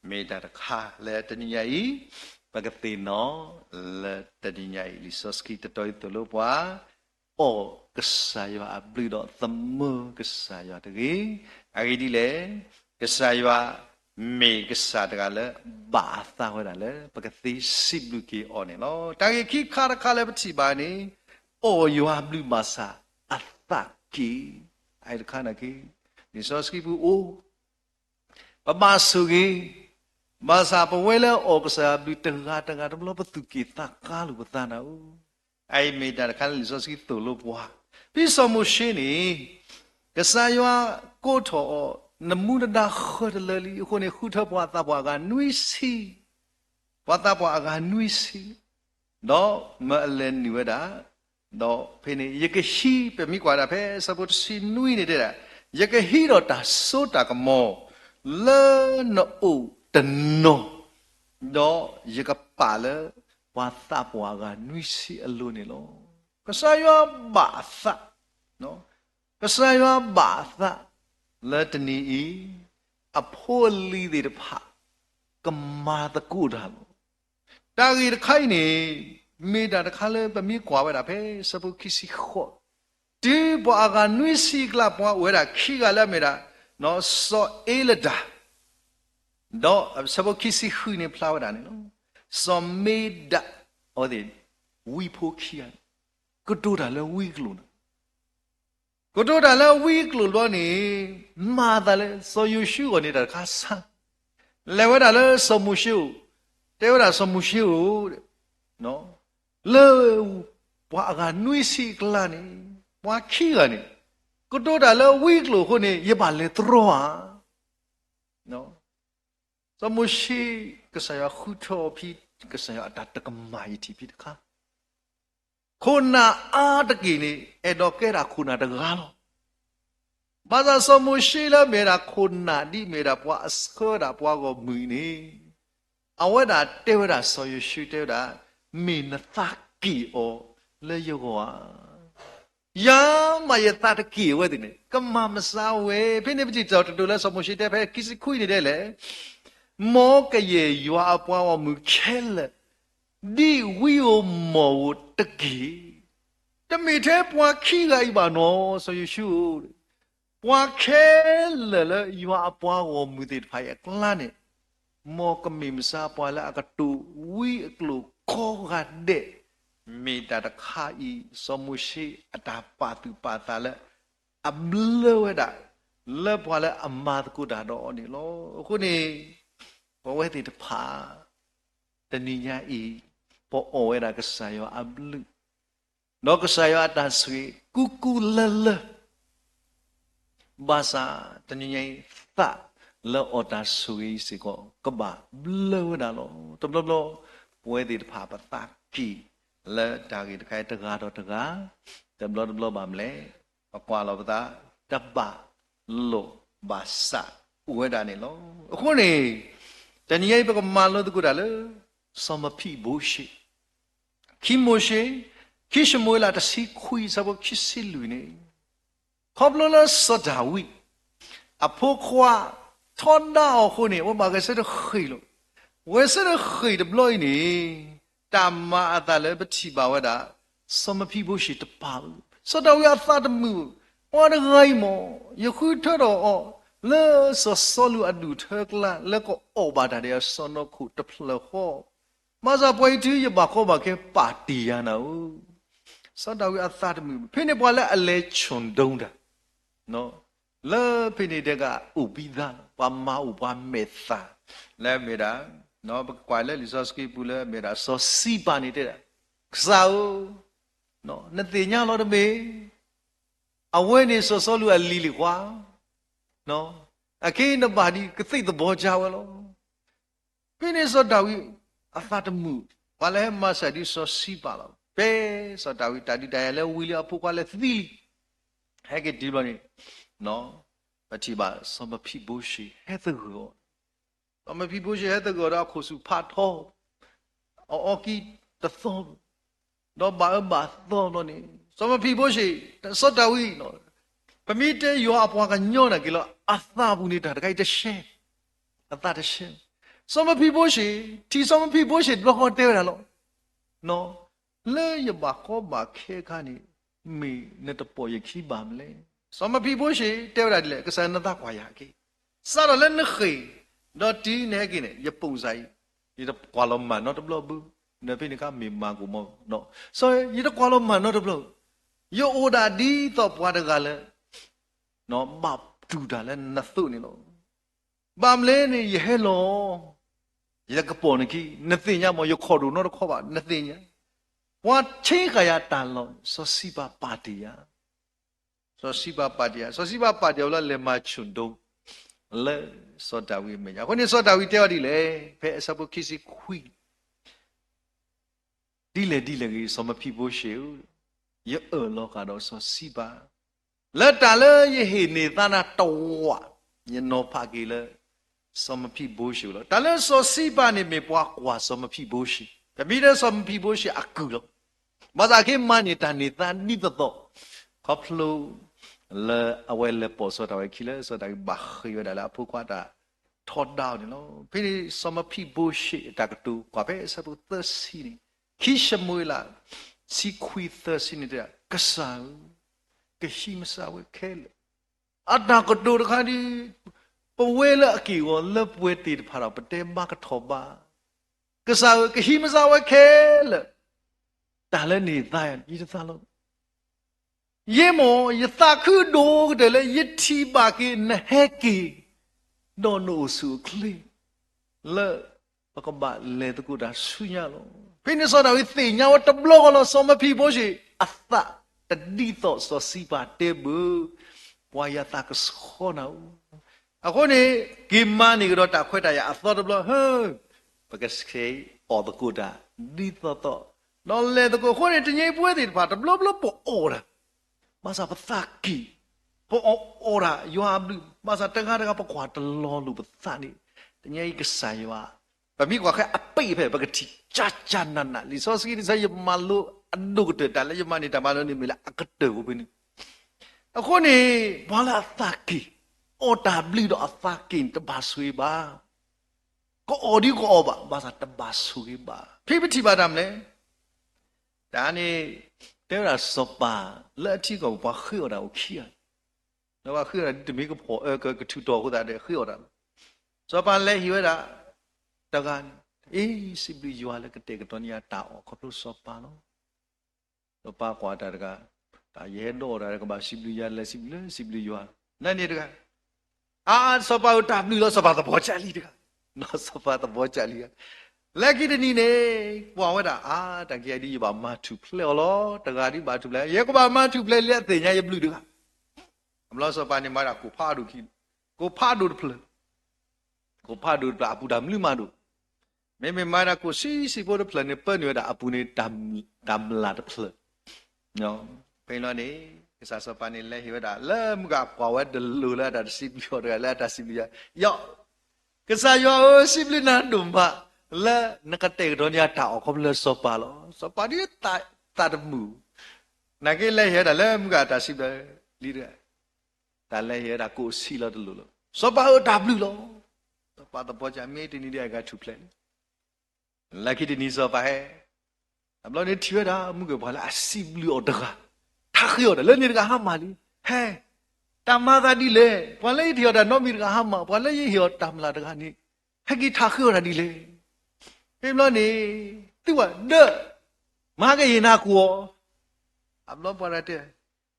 မ့ၢ်တၢ်တခါလၢတနံၤညါအံၤ ပကသ့ၣ်နီၣ်လၢတနံၤညါအံၤ လံာ်စီဆှံတတီၤအံၤသိၣ်လိပှၤ အီၣ်ကစၢ်ယွၤအဘျုးဒီးသမၢကစၢ်ယွၤတဂ့ၤ. အဂ့ၢ်ဒ်လဲၣ်, ကစၢ်ယွၤမ့ၢ်ကစၢ်တဂၤလၢ ဘၣ်အသးဝဲဒၣ်လၢ ပကသ့စံးဘျုးက့ၤအီၤန့ၣ်လီၤ. တၢ်ဂ့ၢ်ခံခါတခါလၢပထံၣ်ဘၣ်န့ၣ် အီၣ်ယွၤအဘျုးဘၣ်ဆၣ်အသးက့ၤ, အအံၤတခါနာ်က့ၤ လံာ်စီဆှံပူၤအိၣ် ပဘၣ်ဆိၣ်ဂ့ၤ, ဘၣ်ဆၣ်ပဝဲလၢအီၣ်ကစၢ်ယွၤအဘျုးတဂၤတဂၤတဘျီ ပသူၣ်က့ၣ်သးကါလိာ်ပသးနၤဧၢ. အအံၤမ့ၢ်တၢ်တခါလၢလံာ်စီဆှံသိၣ်လိပှၤ, ဖဲစီၤမိၤၡ့န့ၣ် ကစၢ်ယွၤကိးထီၣ်အီၤ နမူနဒါဃၢတလၢလံ, အဃိန့ၣ် ဃုထၢပှၤသးပှၢ်အဂၤနွံဆံ, ပှၤသးပှၢ်အဂၤနွံဆံ ဒီးမၢအလဲၤနုာ်ဝဲဒၣ်, ဒီးဖဲန့ၣ် ယကဟံး, ပမ့ၢ်ကွၢ်ဒၣ်ဖဲဆၢဖိတဆံနွံန့ၣ်တဲဒၣ်, ယကဟံးဒီးတၢ်စိတၢ်ကမီၤ လၢနအိၣ်တနီၤ, ဒီးယကပာ်လၢပှၤသးပှၢ်အဂၤနွံဆံအလိၤန့ၣ်လီၤ. ကစၢ်ယွၤဘၣ်အသး, ကစၢ်ယွၤဘၣ်အသး လၢတနံၤအံၤ အဖိအလံၤသ့ၣ်တဖၣ် ကမၤသကိးတၢ်လီၤ. တၢ်ဂ့ၢ်တခါအံၤန့ၣ် မ့ၢ်တၢ်တခါလၢပမ့ၢ်ကွၢ်ဝဲဒၣ်ဖဲဆၢဖိခံဆံဃိး, တုၤပှၤအဂၤနွံဆံအကျါ ပှၤအိၣ်ဝဲဒၣ်ခံဂၤလၢအမ့ၢ်ဒၣ် စီၤအ့လဒၤ, ဒီးဆၢဖိခံဆံဃုန့ၣ်ဖျါဝဲဒၣ်န့ၣ်လီၤ. စီၤမ့ဒး, အဝဲသ့ၣ် ဝံဖိခံဂၤန့ၣ် ကတိၤတၢ်လၢဝံအကျိာ်န့ၣ် ကတိၤတၢ်လၢဝံအကျိာ်ဘျီန့ၣ် မၤသးလၢစီၤယိၤၡူအဂီၢ်န့ၣ်တၢ်တခါဆါ, လဲၤဝဲဒၣ်လၢစီၤမိၤၡ့အအိၣ်, တဲဝဲဒၣ်စီၤမိၤၡ့ဧၢ, လၢပှၤအဂၤနွံဆံအကျါန့ၣ် ပှၤခံဂၤန့ၣ် ကတိၤတၢ်လၢဝံအကျိာ်အဃိန့ၣ် ယဘၣ်လဲၤတြီဧါ. စီၤမိၤၡ့ ကစၢ်ယွၤဃုထၢအီၤဖဲ ကစၢ်ယွၤအတၢ်တကမၣ်ယထံၣ်ဖဲတခါ ခိၣ်နၢ်အါတက့ၢ်န့ၣ် အဲၣ်ဒိးကဲဒၣ်ခိၣ်နၢ်တဂၤလီၤ. ဘၣ်ဆၣ်စီၤမိၤၡ့လၢမ့ၢ်ဒၣ်ခိၣ်နၢ်ဒ်မ့ၢ်ဒၣ်ပှၤအဆှၢဒၣ်ပှၤဂီၢ်မုၢ်န့ၣ် အဝဲဒၣ်တဲဝဲဒၣ်စီၤယိၤၡူတဲဝဲဒၣ်, မ့ၢ်နသးက့ၣ်အီၤလၢယဂီၢ်ဧါ. ယၤမးယသးတက့ၣ်အဝဲသ့ၣ်န့ၣ် ကမၣ်မဆါဝဲ. ဖဲန့ၣ်ပထံၣ်တၢ်ကတိၤလၢစီၤမိၤၡ့တဲဖဲခံဆံခွံန့ၣ်ဒ်လဲၣ်, မ်ကယဲၢ်ယွၤအပှၤဂီၢ်မုၢ်ခဲလၢာ် ဒ်ဝံဧိၤမီၢ်ဧိၤတက့ၢ်. တမ့ၢ်ထဲပှၤခံဂၤအံၤဘၣ်နီၤ စီၤယိၤၡူဧၢ, ပှၤခဲလၢာ်လၢယွၤအပှၤဂီၢ်မုၢ်သ့ၣ်တဖၣ်အံၤအကျါန့ၣ် မ်ကမ့ၢ်မဆါပှၤလၢအကတိၤဝံအကျိာ်ကိးဂၤဒဲး, မ့ၢ်တၢ်တခါအံၤ စီၤမိၤၡ့အတၢ်ပာ်သူၣ်ပာ်သးလၢ အဘျၢဝဲဒၣ် လၢပှၤလၢအမၤသကိးတၢ်ဒီးအီၤန့ၣ်လီၤ. အဃိန့ၣ် ပဝဲသ့ၣ်တဖၣ် တနံၤညါအံၤ ပအီၣ်ဝဲဒၣ်ကစၢ်ယွၤအဘျုး ဒီးကစၢ်ယွၤအတၢ်ဆိၣ်ဂ့ၤ ကူကူလၢလၢ ဘၣ်ဆၣ်တနံၤညါအံၤ သးလၢအီၣ်တၢ်ဆိၣ်ဂ့ၤအံၤစ့ၢ်ကီး ကဘၣ်ဘျၢဝဲဒၣ်လီၤ. တဘျီဘျီ ပဝဲသ့ၣ်တဖၣ် ပသးက့ၣ်လၢတၢ်ဂ့ၢ်တခါအံၤ တဂၤဒီးတဂၤ, တဘျီတဘျီဘၣ်မနုၤလဲၣ်, ပကွၢ်လီၤပသး တဘၣ်လိာ်ဘၣ်စးအိၣ်ဝဲဒၣ်န့ၣ်လီၤ. အဃိန့ၣ် တနံၤညါအံၤ ပကမၤလိသကိးတၢ်လၢ စီၤမဖံးဘိၡ့, ခံမိၤၡ့, ခံၡမူၤအ့လး တဆံခွံ ဆၢဖိခံဆံလွံၢ်န့ၣ် ခီဖျိလၢစီၤဒၤဝံး အဖိခွါ ထီဒါအီၤအဃိန့ၣ် အဝဲဘၣ်ဂဲၤဆၢထၢၣ်ဃ့ၢ်လီၤ. ဂဲၤဆၢထၢၣ်ဃ့ၢ်တဘျီအံၤန့ၣ် တၢ်မၤအသးလၢပထံၣ်ဘၣ်ဝဲဒၣ် စီၤမဖံဘိၡ့တပာ်ဘၣ်. စီၤဒၤဝံးအသးတမုာ်, ပှၤတဂၤအံၤမ့ၢ် ယဃုထၢထီၣ်အီၤ လၢစီၤစီလူးအဒူၣ်ထၢကျါ လၢကအီၣ်ဘၣ်တၢ်ဒီးစီၤနီၢ်ခိၣ်တဖျၢၣ်ဃီ, ဘၣ်ဆၣ်ပှၤအံၤတုၤယဘၣ်ကီဘၣ်ခဲ ပာ်တ့ၢ်ယၤနၤဧၢ. စီၤဒၤဝံးအသးတမုာ်ဘၣ်. ဖဲန့ၣ်ပှၤလၢအလဲၤဆူၣ်ဒိတၢ် လၢဖဲန့ၣ်တဂၤအိၣ်ဘံသးလီၤ. ပှၤမၤအိၣ်ပှၤမဲာ်သၣ် လၢအမ့ၢ်ဒၣ် ပကကွၢ်လၢလံာ်စီဆှံပူၤလၢအမ့ၢ်ဒၣ် စီၤစံးပၤန့ၣ်တဲဒၣ်, ကစၢ်ဧၢ, နသ့ၣ်ညါလီၤတမ့ၢ် အဝဲန့ၣ်စီၤစီလူးအလံၤလံၤခွါ, အခဲအံၤနဘၣ်ဒံးကသ့ၣ်သဘီကါဝဲလီၤ. ဖဲန့ၣ်စီၤဒၤဝံးအသးတမုာ်, ပှၤလၢဟဲမၤစၢၤဒ်စီၤစံးပၤလီၤ. ဖဲစီၤဒၤဝံးတၢ်ဒုးတၢ်ယၤလၢဝံၤလံအဖိခွါလၢသံလံ, ဟဲက့ၤတုၤဘျီန့ၣ် ပထံၣ်ဘၣ်စီၤမဖံဘိၡ့ဟဲသဂၢၢ်အီၤ, စီၤမဖံဘိၡ့ဟဲသဂၢၢ်အီၤဒီးအခိၣ်ဆူၣ်ဖးထီ, အအီကံတသီ, ဒီးဘၣ်အၢဘၣ်သီဘျီန့ၣ် စီၤမဖံဘိၡ့, စီၤဒၤဝံး, ပမ့ၢ်တဲယွၤအပှၤကညီနာ်က့ၤလီၤ အသးပူၤန့ၣ်တၢ်တခါအံၤတရှဲ, အသးတရှဲ. စီၤမဖံဘိၡ့, ထံၣ်စီၤမဖံဘိၡ့တဘျီဃီတဲဝဲဒၣ်လီၤ လၢယဘၣ်ကီဘၣ်ခဲအခါန့ၣ် မ့ၢ်နတပိာ်ယခံဘၣ်မလဲၣ်. စီၤမဖံဘိၡ့တဲဝဲဒၣ်ဒ်လဲၣ်, ကစၢ်နသးကွၢ်ယၤက့ၤ, စးထီၣ်လၢနဃ့ၢ် ဒီးတုၤနဟဲက့ၤန့ၣ် ယပိာ်စၢ်အံၤ, ယတကွၢ်လီၤမၢ်နီတဘျီဘၣ်, နဖဲန့ၣ်အခါမ့ၢ်မၤကအိၣ်မီၢ်, စီၤ ယတကွၢ်လီၤမၢ်နီတဘျီ, ယအိၣ်ဒၣ်ဒ်သိးပှၤတဂၤလၢ ဘၣ်တူၢ်တၢ်လၢနသိးန့ၣ်လီၤ. ဘၣ်မနုၤလဲၣ်န့ၣ် ယဟဲလီၤ ယကပိာ်နခံ, နသ့ၣ်ညါမ့ၢ် ယခိၣ်ဒိၣ်နီတခီဘၣ် နသ့ၣ်ညါ, ပှၤဆ့ကၤယၤတၢ်လီၢ်န့ၣ် စီၤစံးပၤပာ်တ့ၢ်ယၤ, စီၤစံးပၤပာ်တ့ၢ်ယၤ, စီၤစံးပၤပာ်တ့ၢ်အီၤလၢလဲၤမၤဆူၣ်ဒိ လၢစီၤဒၤဝံးအမဲာ်ညါ, အဃိန့ၣ်စီၤဒၤဝံးတဲဝဲဒ်လဲၣ်, ဖဲအဆၢဖိခံဆံခွံ ဒ်လဲၣ်ဒ်လဲၣ်ဂ့ၤ စီၤမဖံဘိၡ့ဧၢ, ယအၢၣ်လီၤဃာ်ဒီးစီၤစံးပၤ, လၢတၢ်လၢယဟ့ၣ်န့ၢ်သါနၤတဝာ်, ယနီၤဖးက့ၤလၢ စီၤမဖံဘိၡ့လီၤ. တၢ်လၢစီၤစံးပၤန့ၣ်မ့ၢ်ပှၤကွၢ်စီၤမဖံဘိၡ့, တမ့ၢ်ထဲစီၤမဖံဘိၡ့အကုၢ်လီၤ. ဘၣ်ဆၣ်က့ၤမၤန့ၢ်တၢ်န့ၢ်သါဒ်သိးသိး, ခီဖျိ လၢအဝဲလဲၤပိာ်စီၤဒၤဝံးအခံလၢ စီၤဒၤဝံးဘၣ်ဃ့ၢ်ဝဲဒၣ်လၢအဖိခွါတၢ်ထီဒါအီၤန့ၣ်လီၤ. ဖဲန့ၣ်စီၤမဖံဘိၡ့အတၢ်ကတိၤ ကွၢ်ဖဲအဆၢဖိသၢဆံန့ၣ်, ခံၡမူၤအ့လး ဆံခွံသၢဆံန့ၣ်တဲဒၣ်, ကစၢ်ဧၢ, ကဟံးမၤစၢၤဝဲခဲလၢာ်, အတၢ်ကတိၤတခါဒ် ပဝဲလၢအက့ၢ်အဂီၤလၢပှဲၤသ့ၣ်တဖၣ်ဒီး ပတဲဘၣ်ကထီၣ်ဘၣ်, ကစၢ်ဧၢ, ကဟံးမၤစၢၤဝဲခဲလၢာ်, တၢ်လၢန့ၢ်သါယၤ ယတသးလီၤ ယဲမ့ၢ် ယသးခုဒိၣ်ကတၢၢ်လၢ ယထံၣ်ဘၣ်က့ၤနဟဲက့ၤ ဒီးနအိၣ်ဆူၣ်အိၣ်ချ့ လၢပကဘၣ်လဲၤသကိးတၢ်ဆူညါလီၤ. ဖဲန့ၣ်စီၤဒၤဝံးသ့ၣ်ညါဝဲတဘျီဃီလီၤ စီၤမဖံဘိၡ့အသး တဒ်သိးစီၤစံးပၤတဲဘၣ်, ပှၤယသးကဆှီနၤဧၢ. အဃိန့ၣ် က့ၤမၤန့ၢ်ကဒီးတၢ်ခွဲးတၢ်ယာ်အသီတဘျီ, ပကဆဲးအီၣ်သကိးတၢ် ဒ်သိးသိး, ဒီးလဲၤသကိးအဃိန့ၣ် တနံၤအံၤပဝဲသ့ၣ်တဖၣ် တဘျီဘျီပအိၣ်ဒၣ် ဘၣ်ဆၣ်ပသးကံၢ်, ပအီၣ်အီတၢ်ယွၤအဘျုး, ဘၣ်ဆၣ်တဂၤတဂၤပကွၢ်တလီၤလိာ်ပသးန့ၣ်, တနံၤအံၤကစၢ်ယွၤ, ပမ့ၢ်ကွၢ်ဃဲအပ့ၢ်ဖဲ ပကထံၣ်ကၢ်ကၢ်နးနး လံာ်စီဆှံန့ၣ် ယမၤလိအဒိၣ်ကတၢၢ် တၢ်လၢယမၤန့ၢ်တၢ်မၤလိန့ၣ် မ့ၢ်လၢအကတၢၢ်အိၣ်ဖဲန့ၣ်. အဃိန့ၣ် ပှၤလၢအသးကံၢ်, အီၣ်တၢ်ဘျုးဒီးအသးကံၢ်န့ၣ် တဘၣ်ဆိၣ်ဂ့ၤဘၣ် ကအီၣ်ဒ်ကအီၣ်ဘၣ်, ဘၣ်ဆၣ်တဘၣ်ဆိၣ်ဂ့ၤဘၣ်. ဖဲပထံၣ်ဘၣ်တၢ်မနုၤလဲၣ်, တၢ်န့ၣ် တဲဝဲဒၣ်စီၤပၤ လၢအထံကီၢ်ပူၤ ပှၤဃ့အီၣ်တၢ်အိၣ်ခံဂၤ, ဒီးပှၤဃ့အီၣ်တၢ်ဒ်တမ့ၢ်ကဖီၣ်အၢကထုးထီၣ်အဃိသတးဒီး ဃ့အီၣ်တၢ်လီၤ. စီၤပၤလဲၤဟ့ၣ်ဝဲဒၣ်တဂၤန့ၣ်, အ့ စံးဘျုးယွၤလၢကတဲာ်ကတီၤန့ၢ်ယၤတၢ်အီၣ် ခီဖျိစီၤပၤလီၤ. စီၤပၤကွၢ်တၢ်တဂၤ, ယဟဲဒိးအီၣ်တၢ်ဒီး ကဘၣ်စံးဘျုးယွၤ လဲၤစံးဘျုးလၢစံးဘျုးယွၤ, နန့ၣ်တဂၤ အါ စီၤပၤဧၢ တၢ်ဘျုးလီၤ စီၤပၤသဘီကၢ်လံတဂၤ, ဒီးစီၤပၤသဘီကၢ်လံတဂၤ, လၢခံတနံၤန့ၣ် ကွၢ်ဝဲဒၣ် အါ တၢ်က့ၤဒ်ယဘၣ်မၤထူၣ်ဖျဲးအီၤလီၤ, တဂၤဒ်ဘၣ်ထူၣ်ဖျဲး ယဲကဘၣ်မၤထူၣ်ဖျဲးလၢအသ့ၣ်ညါယဘျုးတဂၤ, အဘျီစီၤပၤန့ၣ်မၤဒၣ်ကိၣ်ဖးဒိၣ်ခံ, ကိၣ်ဖးဒိၣ်တဖျၢၣ်, ကိၣ်ဖးဒိၣ်တဖျၢၣ် အပူၤတၢ်မနုၤမးဒိၣ်, မ့မ့ၢ်မၤဒၣ်ကိၣ်ဆံးဆံးဖိတဖျၢၣ်န့ၣ် ပၢနုာ်ဝဲဒၣ်အပူၤန့ၣ် တၢ်မျၢ်တဖျၢၣ် ဖဲန့ၣ်လီၤန့ၣ် ကစၢ်စီၤပၤန့ၣ် လဲၤဟ့ၣ်ဝဲဒၣ် လၢမုၢ်ဂၤကွၢ်ဝဲတလိၤလၢအတၢ်တစံးဘျုးအီၤတဂၤ လၢအတၢ်စံးဘျုးယၤ, ယီၤ, ကစၢ်ယွၤဧၢ စံးဘျုးနၤဒိၣ်မး လၢနကတဲာ်ကတီၤန့ၢ်ယၤတၢ်အီၣ်ခီဖျိလၢစီၤပၤလီၤ. စီၤပၤဒ်သးတမုာ်, နာ်က့လဲၤဟ့ၣ်ဝဲဒၣ်လၢမုၢ်ဂၤတၢ်စံးဘျုးလံတဂၤ တၢ်လဲၤဟ့ၣ်ဝဲဒၣ်ကိၣ်ဆံးလီၤတလိၣ်လီၤ. စီၤပၤအၢတၢ်ဘျုးလီၤ. စီၤပၤသပှၢ်ကမ့ၢ်တနံၤဒ်အဂၤထူၣ်ဖျဲးလံ. လၢခံတနံၤစီၤပၤဟဲ, တဘျီန့ၣ်ထံၣ်ဝဲဒၣ်မုၢ်ကၢၢ်ပှၤလၢအစံးဘျုးအီၤတဂၤ, ထးဃ့အီၤဒီး လၢန့ၣ်တဂၤဟါမၢ်လံ, ဟဲ, တၢ်မၤသးဒ်လဲၣ်, ပှၤလၢယဟ့ၣ်အီၤတၢ်နီတမံၤတဂၤဟါမၢ်, ပှၤလၢယဟ့ၣ်အီၤတၢ်မျၢ်တဂၤန့ၣ်, ဟဲက့ၤထးဃ့အီၤတၢ်ဒ်လဲၣ်. ဖဲဘျီန့ၣ်, သုဝဲဒၣ်, မၤကယံာ်နၤကိၣ်အီၤ, အဘျီပှၤတဲ,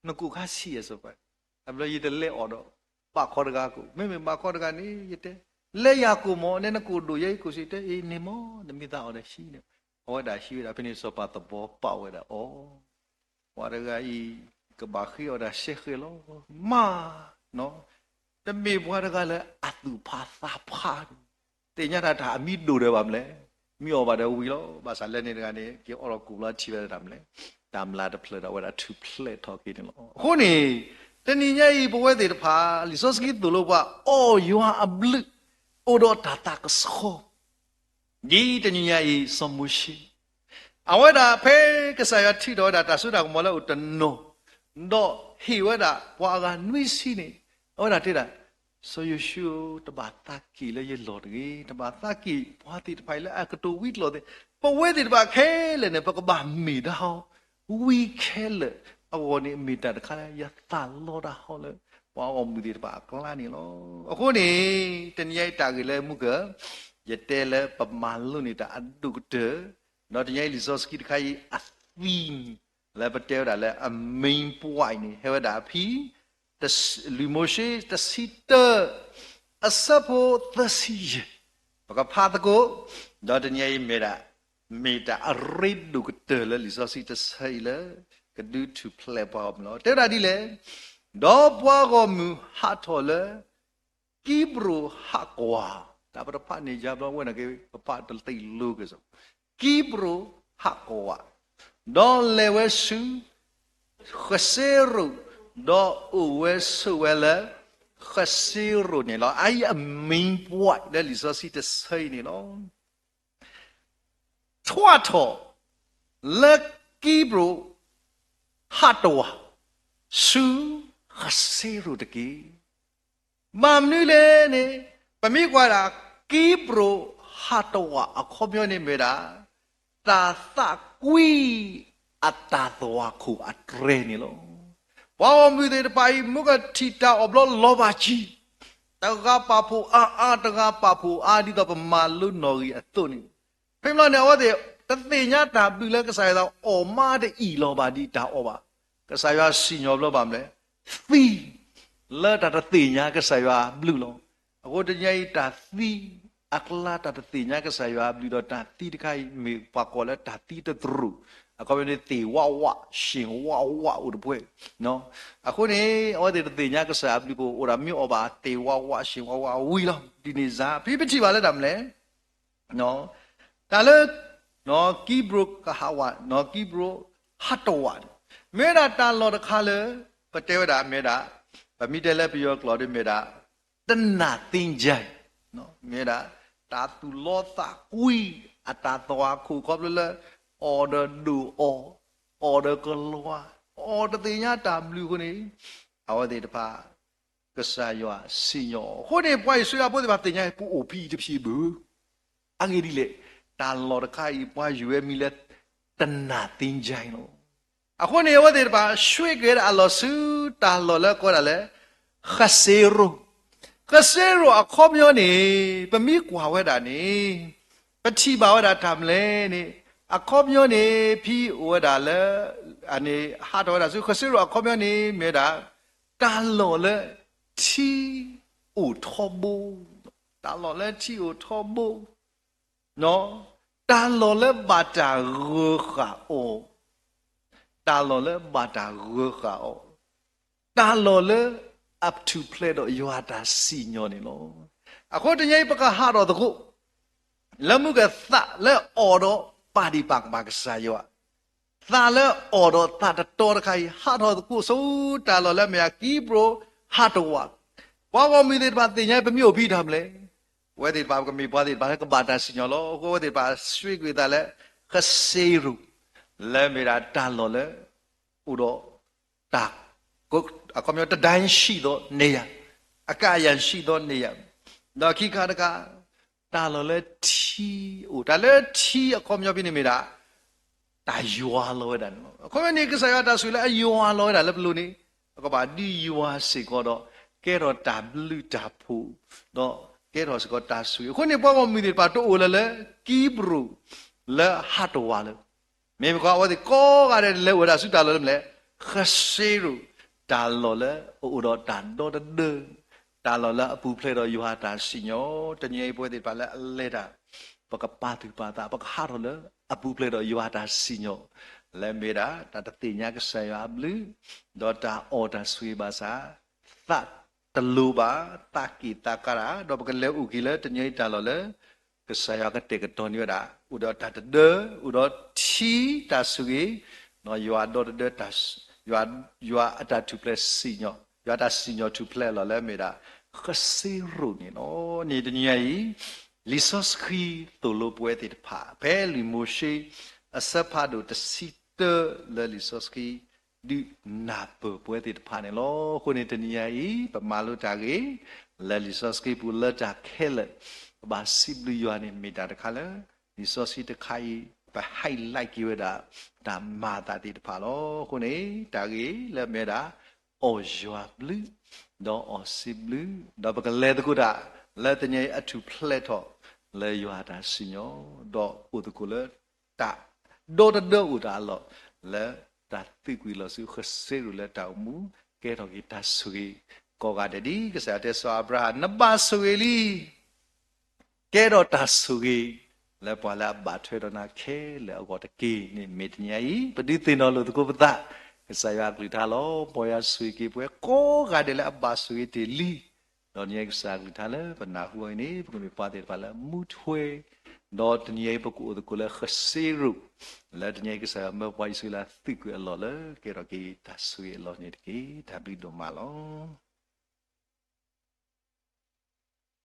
နကိၣ်ခါဆံးယဲစီၤပၤ, အဘျီယတလဲၤအီၤဒီး ဘၣ်ခီတဂၤကိၣ်, မ့မ့ၢ်ဘၣ်ခီတဂၤန့ၣ် ယတဲ, လဲၤယၤကိၣ်မး, နဲနကိၣ်ဒိၣ်ယဲအံၤကိၣ်ဆံး, တဲအ့ၣ်န့ၣ်မး, နမ့ၢ်သးအီၤဒီးဟံးန့ၣ်, အဝဲဒၣ်ဟံးဝဲဒၣ်ဖဲန့ၣ် စီၤပၤသဘီပာ်ဝဲဒၣ်အီၤ, ပှၤတဂၤအံၤ ကဘၣ်ဃ့အီၤဒၣ်စဲဃဲလီၤ, မၤ, တမ့ၢ်ပှၤတဂၤလၢအသူၣ်ဖးသးဖး, သ့ၣ်ညါတၢ်တၢ်အမံၤဒိၣ်ဒီးဘၣ်မလဲၣ်, မံအီၣ်ဘၣ်ဒီးဝံၤလီၤ, ဘၣ်ဆၣ်လၢန့ၣ်တဂၤန့ၣ် က့ၤအိးထီၣ်ကိၣ်လီၤထံၣ်ဝဲဒၣ်တၢ်မလဲၣ်, တၢ်မျၢ်တဖျၢၣ်ဒီးအဝဲဒၣ်ထူၣ်ဖျဲးထီၣ်က့ၤန့ၣ်လီၤ. အဃိန့ၣ်, တနံၤညါအံၤပဝဲသ့ၣ်တဖၣ် လံာ်စီဆှံသိၣ်လိပှၤ အီၣ်ယွၤအဘျုး, အိၣ်ဒီးတၢ်သးကဆှီ ဒ်တနံၤညါအံၤ စီၤမိၤၡ့, အဝဲဒၣ်ဖဲကစၢ်ယွၤထုးထီၣ်ဝဲဒၣ်တၢ်စိတၢ်ကမီၤလၢအအိၣ်တနီၤ, ဒီးဟ့ၣ်ဝဲဒၣ်ပှၤအဂၤနွံဆံန့ၣ်, အဝဲဒၣ်တဲဒၣ်, စီၤယိၤၡူဧၢ, တဘၣ်သးက့ၣ်လၢယလီၢ်တဂ့ၤ, တဘၣ်သးက့ၣ်ပှၤသ့ၣ်တဖၣ်အံၤလၢအကတိၤဝံကျိာ်သ့ၣ်, ပဝဲသ့ၣ်တဖၣ်ခဲလၢာ်န့ၣ် ပကဘၣ်မ့ၢ်ဒၣ်ဟီ ဝံခဲလၢာ်အဂီၢ်န့ၣ် မ့ၢ်တၢ်တခါလၢယသးလီတၢ်ဟီလၢ ပှၤဂီၢ်မုၢ်သ့ၣ်တဖၣ်အကျါန့ၣ်လီၤ. အဃိန့ၣ်, တနံၤညါအံၤတၢ်ဂ့ၢ်လၢမုၢ်ကၢၢ်, ယတဲလၢပမၤလိန့ၢ်တၢ်အဒိၣ်ကတၢၢ်, ဒီးတနံၤညါအံၤလံာ်စီဆှံတခါအံၤ အသံ လၢပတဲဝဲဒၣ်လၢအ main point န့ၣ် ဟဲဝဲဒၣ်အဖံ လံာ်မိၤၡ့တဆံတၢ အဆၢဖိသၢဆံယဲၢ်, ပကဖးသကိး, ဒီးတနံၤအံၤမ့ၢ်ဒၣ်, မ့ၢ်တၢ်အရ့ဒိၣ်ကတၢၢ်လၢလံာ်စီဆှံတဆၢအံၤလၢ ကဒုးထူၣ်ဖျဲးပှၤဂီၢ်မုၢ်လီၤ. တဲဝဲဒၣ်ဒ်လဲၣ်, ဒီးပှၤဂီၢ်မုၢ်ဟးထီၣ်လၢ ကံပြိၤဟးကွၢ်, တၢ်ပတဖးန့ၣ်ယါဘျီဝဲန့ၣ်က့ၤ ပဖးတသ့လိၤက့ၤစ့ၢ်, ကံပြိၤဟးကွၢ်, ဒီးလဲၤဝဲဆူ ဃစ့ရိၤ, ဒီးအိၣ်ဝဲဆိးဝဲလၢ ဃစ့ရိၤန့ၣ်လီၤ. အအံၤအ main point လၢလံာ်စီဆှံတဆၢအံၤန့ၣ်လီၤ. ထွးထီၣ်လၢကံပြိၤဟးတဝး ဆူဃစ့ရိၤတက့ၢ်. ဘၣ်မနုၤလဲၣ်န့ၣ်, ပမ့ၢ်ကွၢ်ဒၣ် ကံပြိၤဟးတဝးအခီပညီန့ၣ်မ့ၢ်ဒၣ် တၢ်သးကွံအတၢ်သွၣ်ခိၣ်အတြဲၤန့ၣ်လီၤ. ပှၤဂီၢ်မုၢ်သ့ၣ်တဖၣ်အံၤ မ့ၢ်ကထံၣ်တၢ်အီၣ်ဘျီလီၤဘၣ်ကံ, တဂၤပာ်ဖှိၣ်အါအါ တဂၤပာ်ဖှိၣ်အါ ဒ်သိးပမၤလိနီၣ်ဂံၢ်အသိးန့ၣ်, ဖဲဘျီန့ၣ် အဝဲသ့ၣ်တသ့ၣ်ညါတၢ်ဘျုးလၢကစၢ်ယွၤအီၣ်မးတအံၣ်လီၤဘၣ်ဒ်တၢ်အီၣ်ဘၣ်. ကစၢ်ယွၤစံၣ်ညီၣ်ဘျီဘၣ်မနုၤလဲၣ်, သံ လၢတၢ်တသ့ၣ်ညါကစၢ်ယွၤအဘျုးလီၤ. အဃိတနံၤအံၤတၢ်သံအကျါ တၢ်တသ့ၣ်ညါကစၢ်ယွၤအဘျုးဒီးတၢ်သံတခါအံၤ မ့ၢ်ပှၤကိးလၢတၢ်သံတသရူး, အခီပညီန့ၣ် သ့ၣ်ဝးဝး ရှ့ၣ်ဝးဝးအိၣ်တပှဲၤ. အဃိန့ၣ် အဝဲသ့ၣ်တသ့ၣ်ညါကစၢ်အဘျုးပအိၣ်ဒၣ်မ့ၢ်အီၣ်ဘၣ်သ့ၣ်ဝးဝး ရှ့ၣ်ဝးဝးဝံၤလီၤ. ဒ်န့ၣ်စ့ၢ် ဖဲပထံၣ်ဘၣ်လၢတၢ်မနုၤလဲၣ် တၢ်လၢ ကံပြိၤကဟးဝး ကံပြိၤဟးတဝးန့ၣ် မ့ၢ်ဝဲဒၣ်တၢ်လီၢ်တခါလၢ ပတဲဝဲဒၣ်မ့ၢ်ဝဲဒၣ် ပမ့ၢ်တဲလၢပယီၤကျိာ်ဒီးမ့ၢ်ဝဲဒၣ် တနၢ်သ့ၣ်ကၠဲ မ့ၢ်ဝဲဒၣ် တၢ်သူၣ်လီသးကွံ အတၢ်သွၣ်ခိၣ်ခီဖျိလၢ အီၣ်ဒီးဒိၣ်အီၣ်, အီၣ်ဒီးကလၤ, အီၣ်တသ့ၣ်ညါတၢ်ဘျုးအဃိန့ၣ် အဝဲသ့ၣ်တဖၣ် ကစၢ်ယွၤစံၣ်ညီၣ်အီၤ. အဃိန့ၣ် ပှၤအံၣ်စရ့လးဖိသ့ၣ်တဖၣ်သ့ၣ်ညါ ပအိၣ်ဖဲအံၤတဖဲဘၣ်. အဂ့ၢ်ဒ်လဲၣ်, တၢ်လီၢ်တခါအံၤ ပှၤယုၢ်ဝဲမံၤလၢ တနၢ်သ့ၣ်ကၠဲလီၤ. အဃိန့ၣ် အဝဲသ့ၣ်တဖၣ် ဆှ့က့ၤဝဲဒၣ်အလီၢ်ဆူ တၢ်လီၢ်လၢကိးဝဲဒၣ်လၢ ဃစ့ရိၤ, ဃစ့ရိၤအခီပညီန့ၣ် ပမ့ၢ်ကွၢ်ဝဲဒၣ်န့ၣ် ပထံၣ်ဘၣ်ဝဲဒၣ်တၢ်မနုၤလဲၣ်န့ၣ် အခီပညီန့ၣ် ဖဲအိၣ်ဝဲဒၣ်လၢ အန့ၣ် ဟးထီၣ်ဝဲဒၣ်ဆူ ဃစ့ရိၤအခီပညီန့ၣ် မ့ၢ်ဝဲဒၣ် တၢ်လီၢ်လၢ ထံအိၣ်ထီဘိ, တၢ်လီၢ်လၢထံအိၣ်ထီဘိ, တၢ်လီၢ်လၢဘၣ်တၢ်ဂၢၤဃာ်အီၤ, တၢ်လီၢ်လၢဘၣ်တၢ်ဂၢၤဃာ်အီၤ, တၢ်လီၢ်လၢအထူၣ်ဖျဲးဒီးယွၤအတၢ်စံၣ်ညီၣ်န့ၣ်လီၤ. အဃိတနံၤအံၤ ပကဟးထီၣ်သကိး လၢမုၢ်ကသးလၢအီၣ်ဒီးပာ်ဒံးပာ်ကမၣ်ကစၢ်ယွၤ, သးလၢအီၣ်ဒီးသးတတီတခါအံၤ ဟးထီၣ်သကိးဆူတၢ်လီၢ်လၢအမ့ၢ်ဒၣ်ကံပြိၤဟးတဝး, ပှၤဂီၢ်မုၢ်သ့ၣ်တဖၣ်သ့ၣ်ညါ ပမ့ၢ်အိၣ်ဖဲအံၤတၢ်မနုၤလဲၣ်, ပဝဲသ့ၣ်တဖၣ်ပကမ့ၢ်ပှၤသ့ၣ်တဖၣ်လၢကဘၣ်တၢ်စံၣ်ညီၣ်လီၤ. အဃိအဝဲသ့ၣ်တဖၣ်ဆှ့က့ၤသးလၢ ဃစ့ရိၤ, လၢမ့ၢ်ဒၣ်တၢ်လီၢ်လၢ အိၣ်ဒီး တၢ် အခီပညီ တတိုင်းရှိသောနေရာ, အကန့်အယံရှိသောနေရာ, ဒီးခံခါတခါ တၢ်လီၢ်လၢထံအိၣ်, တၢ်လၢထံအခီပညီဖဲန့ၣ်မ့ၢ်ဒၣ် တၢ်ယွၤလီၤဝဲဒၣ်န့ၣ်လီၤ. အခီပညီန့ၣ် ကစၢ်ယွၤတၢ်ဆိၣ်ဂ့ၤလၢအယွၤလီၤဝဲဒၣ်လၢပလိၤန့ၣ် ကဘၣ်ဒုးယွၤစ့ၢ်ကီးဒီး ကဲထီၣ်တၢ်ဘျုးတၢ်ဖှိၣ်, ဒီးကဲထီၣ်စ့ၢ်ကီးတၢ်ဆိၣ်ဂ့ၤ. အဃိန့ၣ် ပှၤဂီၢ်မုၢ်သ့ၣ်တဖၣ်တအိၣ်လၢၤလၢ ကံပရိၣ်လၢဟးတဝးလၢၤ မ့ၢ်မ့ၢ်ကွၢ် အဝဲသ့ၣ်ကိးဂၤဒဲးလဲၤအိၣ်ဝဲဒၣ်ဆူတၢ်လီၢ်လၢမနုၤလဲၣ်, ကစ့ရိၣ်, တၢ်လီၢ်လၢအအိၣ်ဒီးတၢ်ဒီတဒၢ, တၢ်လီၢ်လၢအပူၤဖျဲးဒီးယွၤအတၢ်စံၣ်ညီၣ်. တနံၤအံၤပဝဲသ့ၣ်တဖၣ်လၢအလဲၤတၢ် ပကပာ်သူၣ်ပာ်သး ပကဟးထီၣ်လၢအပူၤဖျဲးဒီးယွၤအတၢ်စံၣ်ညီၣ် လၢမ့ၢ်ဒၣ် တၢ်တသ့ၣ်ညါကစၢ်ယွၤအဘျုး ဒီးတၢ်အီၣ်တၢ်ဆိၣ်ဂ့ၤဘၣ်ဆၣ် သးတလိၤဘၣ် သးက့ၣ်သးကါတၢ် ဒီးပကလဲၤအိၣ်က့ၤလၢတနံၤအံၤတၢ်လီၢ်လၢ ကစၢ်ယွၤကတဲာ်ကတီၤန့ၢ်ဝဲဒၣ် အိၣ်ဒီးတၢ်တဒၢ အိၣ်ဒီးထံတၢ်ဆိၣ်ဂ့ၤ, ဒီးယွၤဒီတဒၢ ယွၤအတၢ်ထူၣ်ဖျဲးစံၣ်ညီၣ်, ယွၤတၢ်စံၣ်ညီၣ်ထူၣ်ဖျဲးအလီၢ်လၢမ့ၢ်ဒၣ် ကစ့ရိၣ်န့ၣ်လီၤ. န့ၣ်တနံၤအံၤ လံာ်စီဆှံသိၣ်လိပဝဲသ့ၣ်တဖၣ် ဖဲလံာ်မိၤၡ့ အဆၢဖးဒိၣ်တဆံတၢ လၢလံာ်စီဆှံ ဒုးနၢ်ပၢၢ်ပဝဲသ့ၣ်တဖၣ်န့ၣ်လီၤ. အဃိန့ၣ်တနံၤအံၤ ပမၤလိတၢ်ဂ့ၢ် လၢလံာ်စီဆှံပူၤလၢတၢ်ခဲလၢာ် ပဘၣ်စံးဘျုးယွၤန့ၣ် မ့ၢ်တၢ်တခါလၢ လံာ်စီဆှံတခါအံၤ ပ highlight က့ၤဝဲဒၣ် တၢ်မၤအသးသ့ၣ်တဖၣ်လီၤ. အဃိန့ၣ် တၢ်ဂ့ၢ်လၢမ့ၢ်ဝဲဒၣ် အီၣ်ယွၤဘျုး ဒီးအီၣ်စ့ဘျုး ဒီးပကလဲၤသကိးတၢ် လၢတနံၤအံၤအထူၣ်ဖျဲးထီၣ် လၢယွၤအတၢ်စံၣ်ညီၣ် ဒီးအိၣ်သကိးလၢ တၢ်ဒီတဒၢအိၣ်တၢ်အလီၢ် လၢတၢ်သံကွံာ်လီၤဆူကစ့ရိၣ်လၢတၢ်အိၣ်မူ ကဲထီၣ်က့ၤတၢ်ဆိၣ်ဂ့ၤ ကိးဂၤဒဲးဒ်ကစၢ်ယွၤတဲစီၤအၤဘြၤဟၣ် နဘၣ်ဆိၣ်ဂ့ၤလံ ကဲထီၣ်တၢ်ဆိၣ်ဂ့ၤ လၢပှၤလၢအဘၣ်ထွဲဒီးနၤခဲလၢာ်အဂီၢ်တက့ၢ်. န့ၣ်မ့ၢ်တနံၤအံၤ ပဒုးသ့ၣ်နီၣ်လိာ်သကိးပသး ကစၢ်ယွၤအကလုၢ်ကထါလီၤ. မ်ယွၤဆိၣ်ဂ့ၤက့ၤပဝဲကိးဂၤဒဲးလၢအဘၣ်ဆိၣ်ဂ့ၤတ့ၢ်လံ ဒီးတနံၤအံၤကစၢ်အကလုၢ်ကထါလၢပနၢ်ဟူအီၤအံၤန့ၣ် ပကမ့ၢ်ပှၤသ့ၣ်တဖၣ်လၢမူထွဲ ဒီးတနံၤအံၤပကအိၣ်သကိးလၢကစ့ရိၣ် လၢတနံၤအံၤကစၢ်ယွၤမၢပှၤအံၣ်စရ့လးသံကွံာ်အလီၢ်လၢ ကဲထီၣ်က့ၤတၢ်ဆိၣ်ဂ့ၤအလီၢ်န့ၣ်တက့ၢ်. တၢ်ဘျုးဒိၣ်မးလီၤ.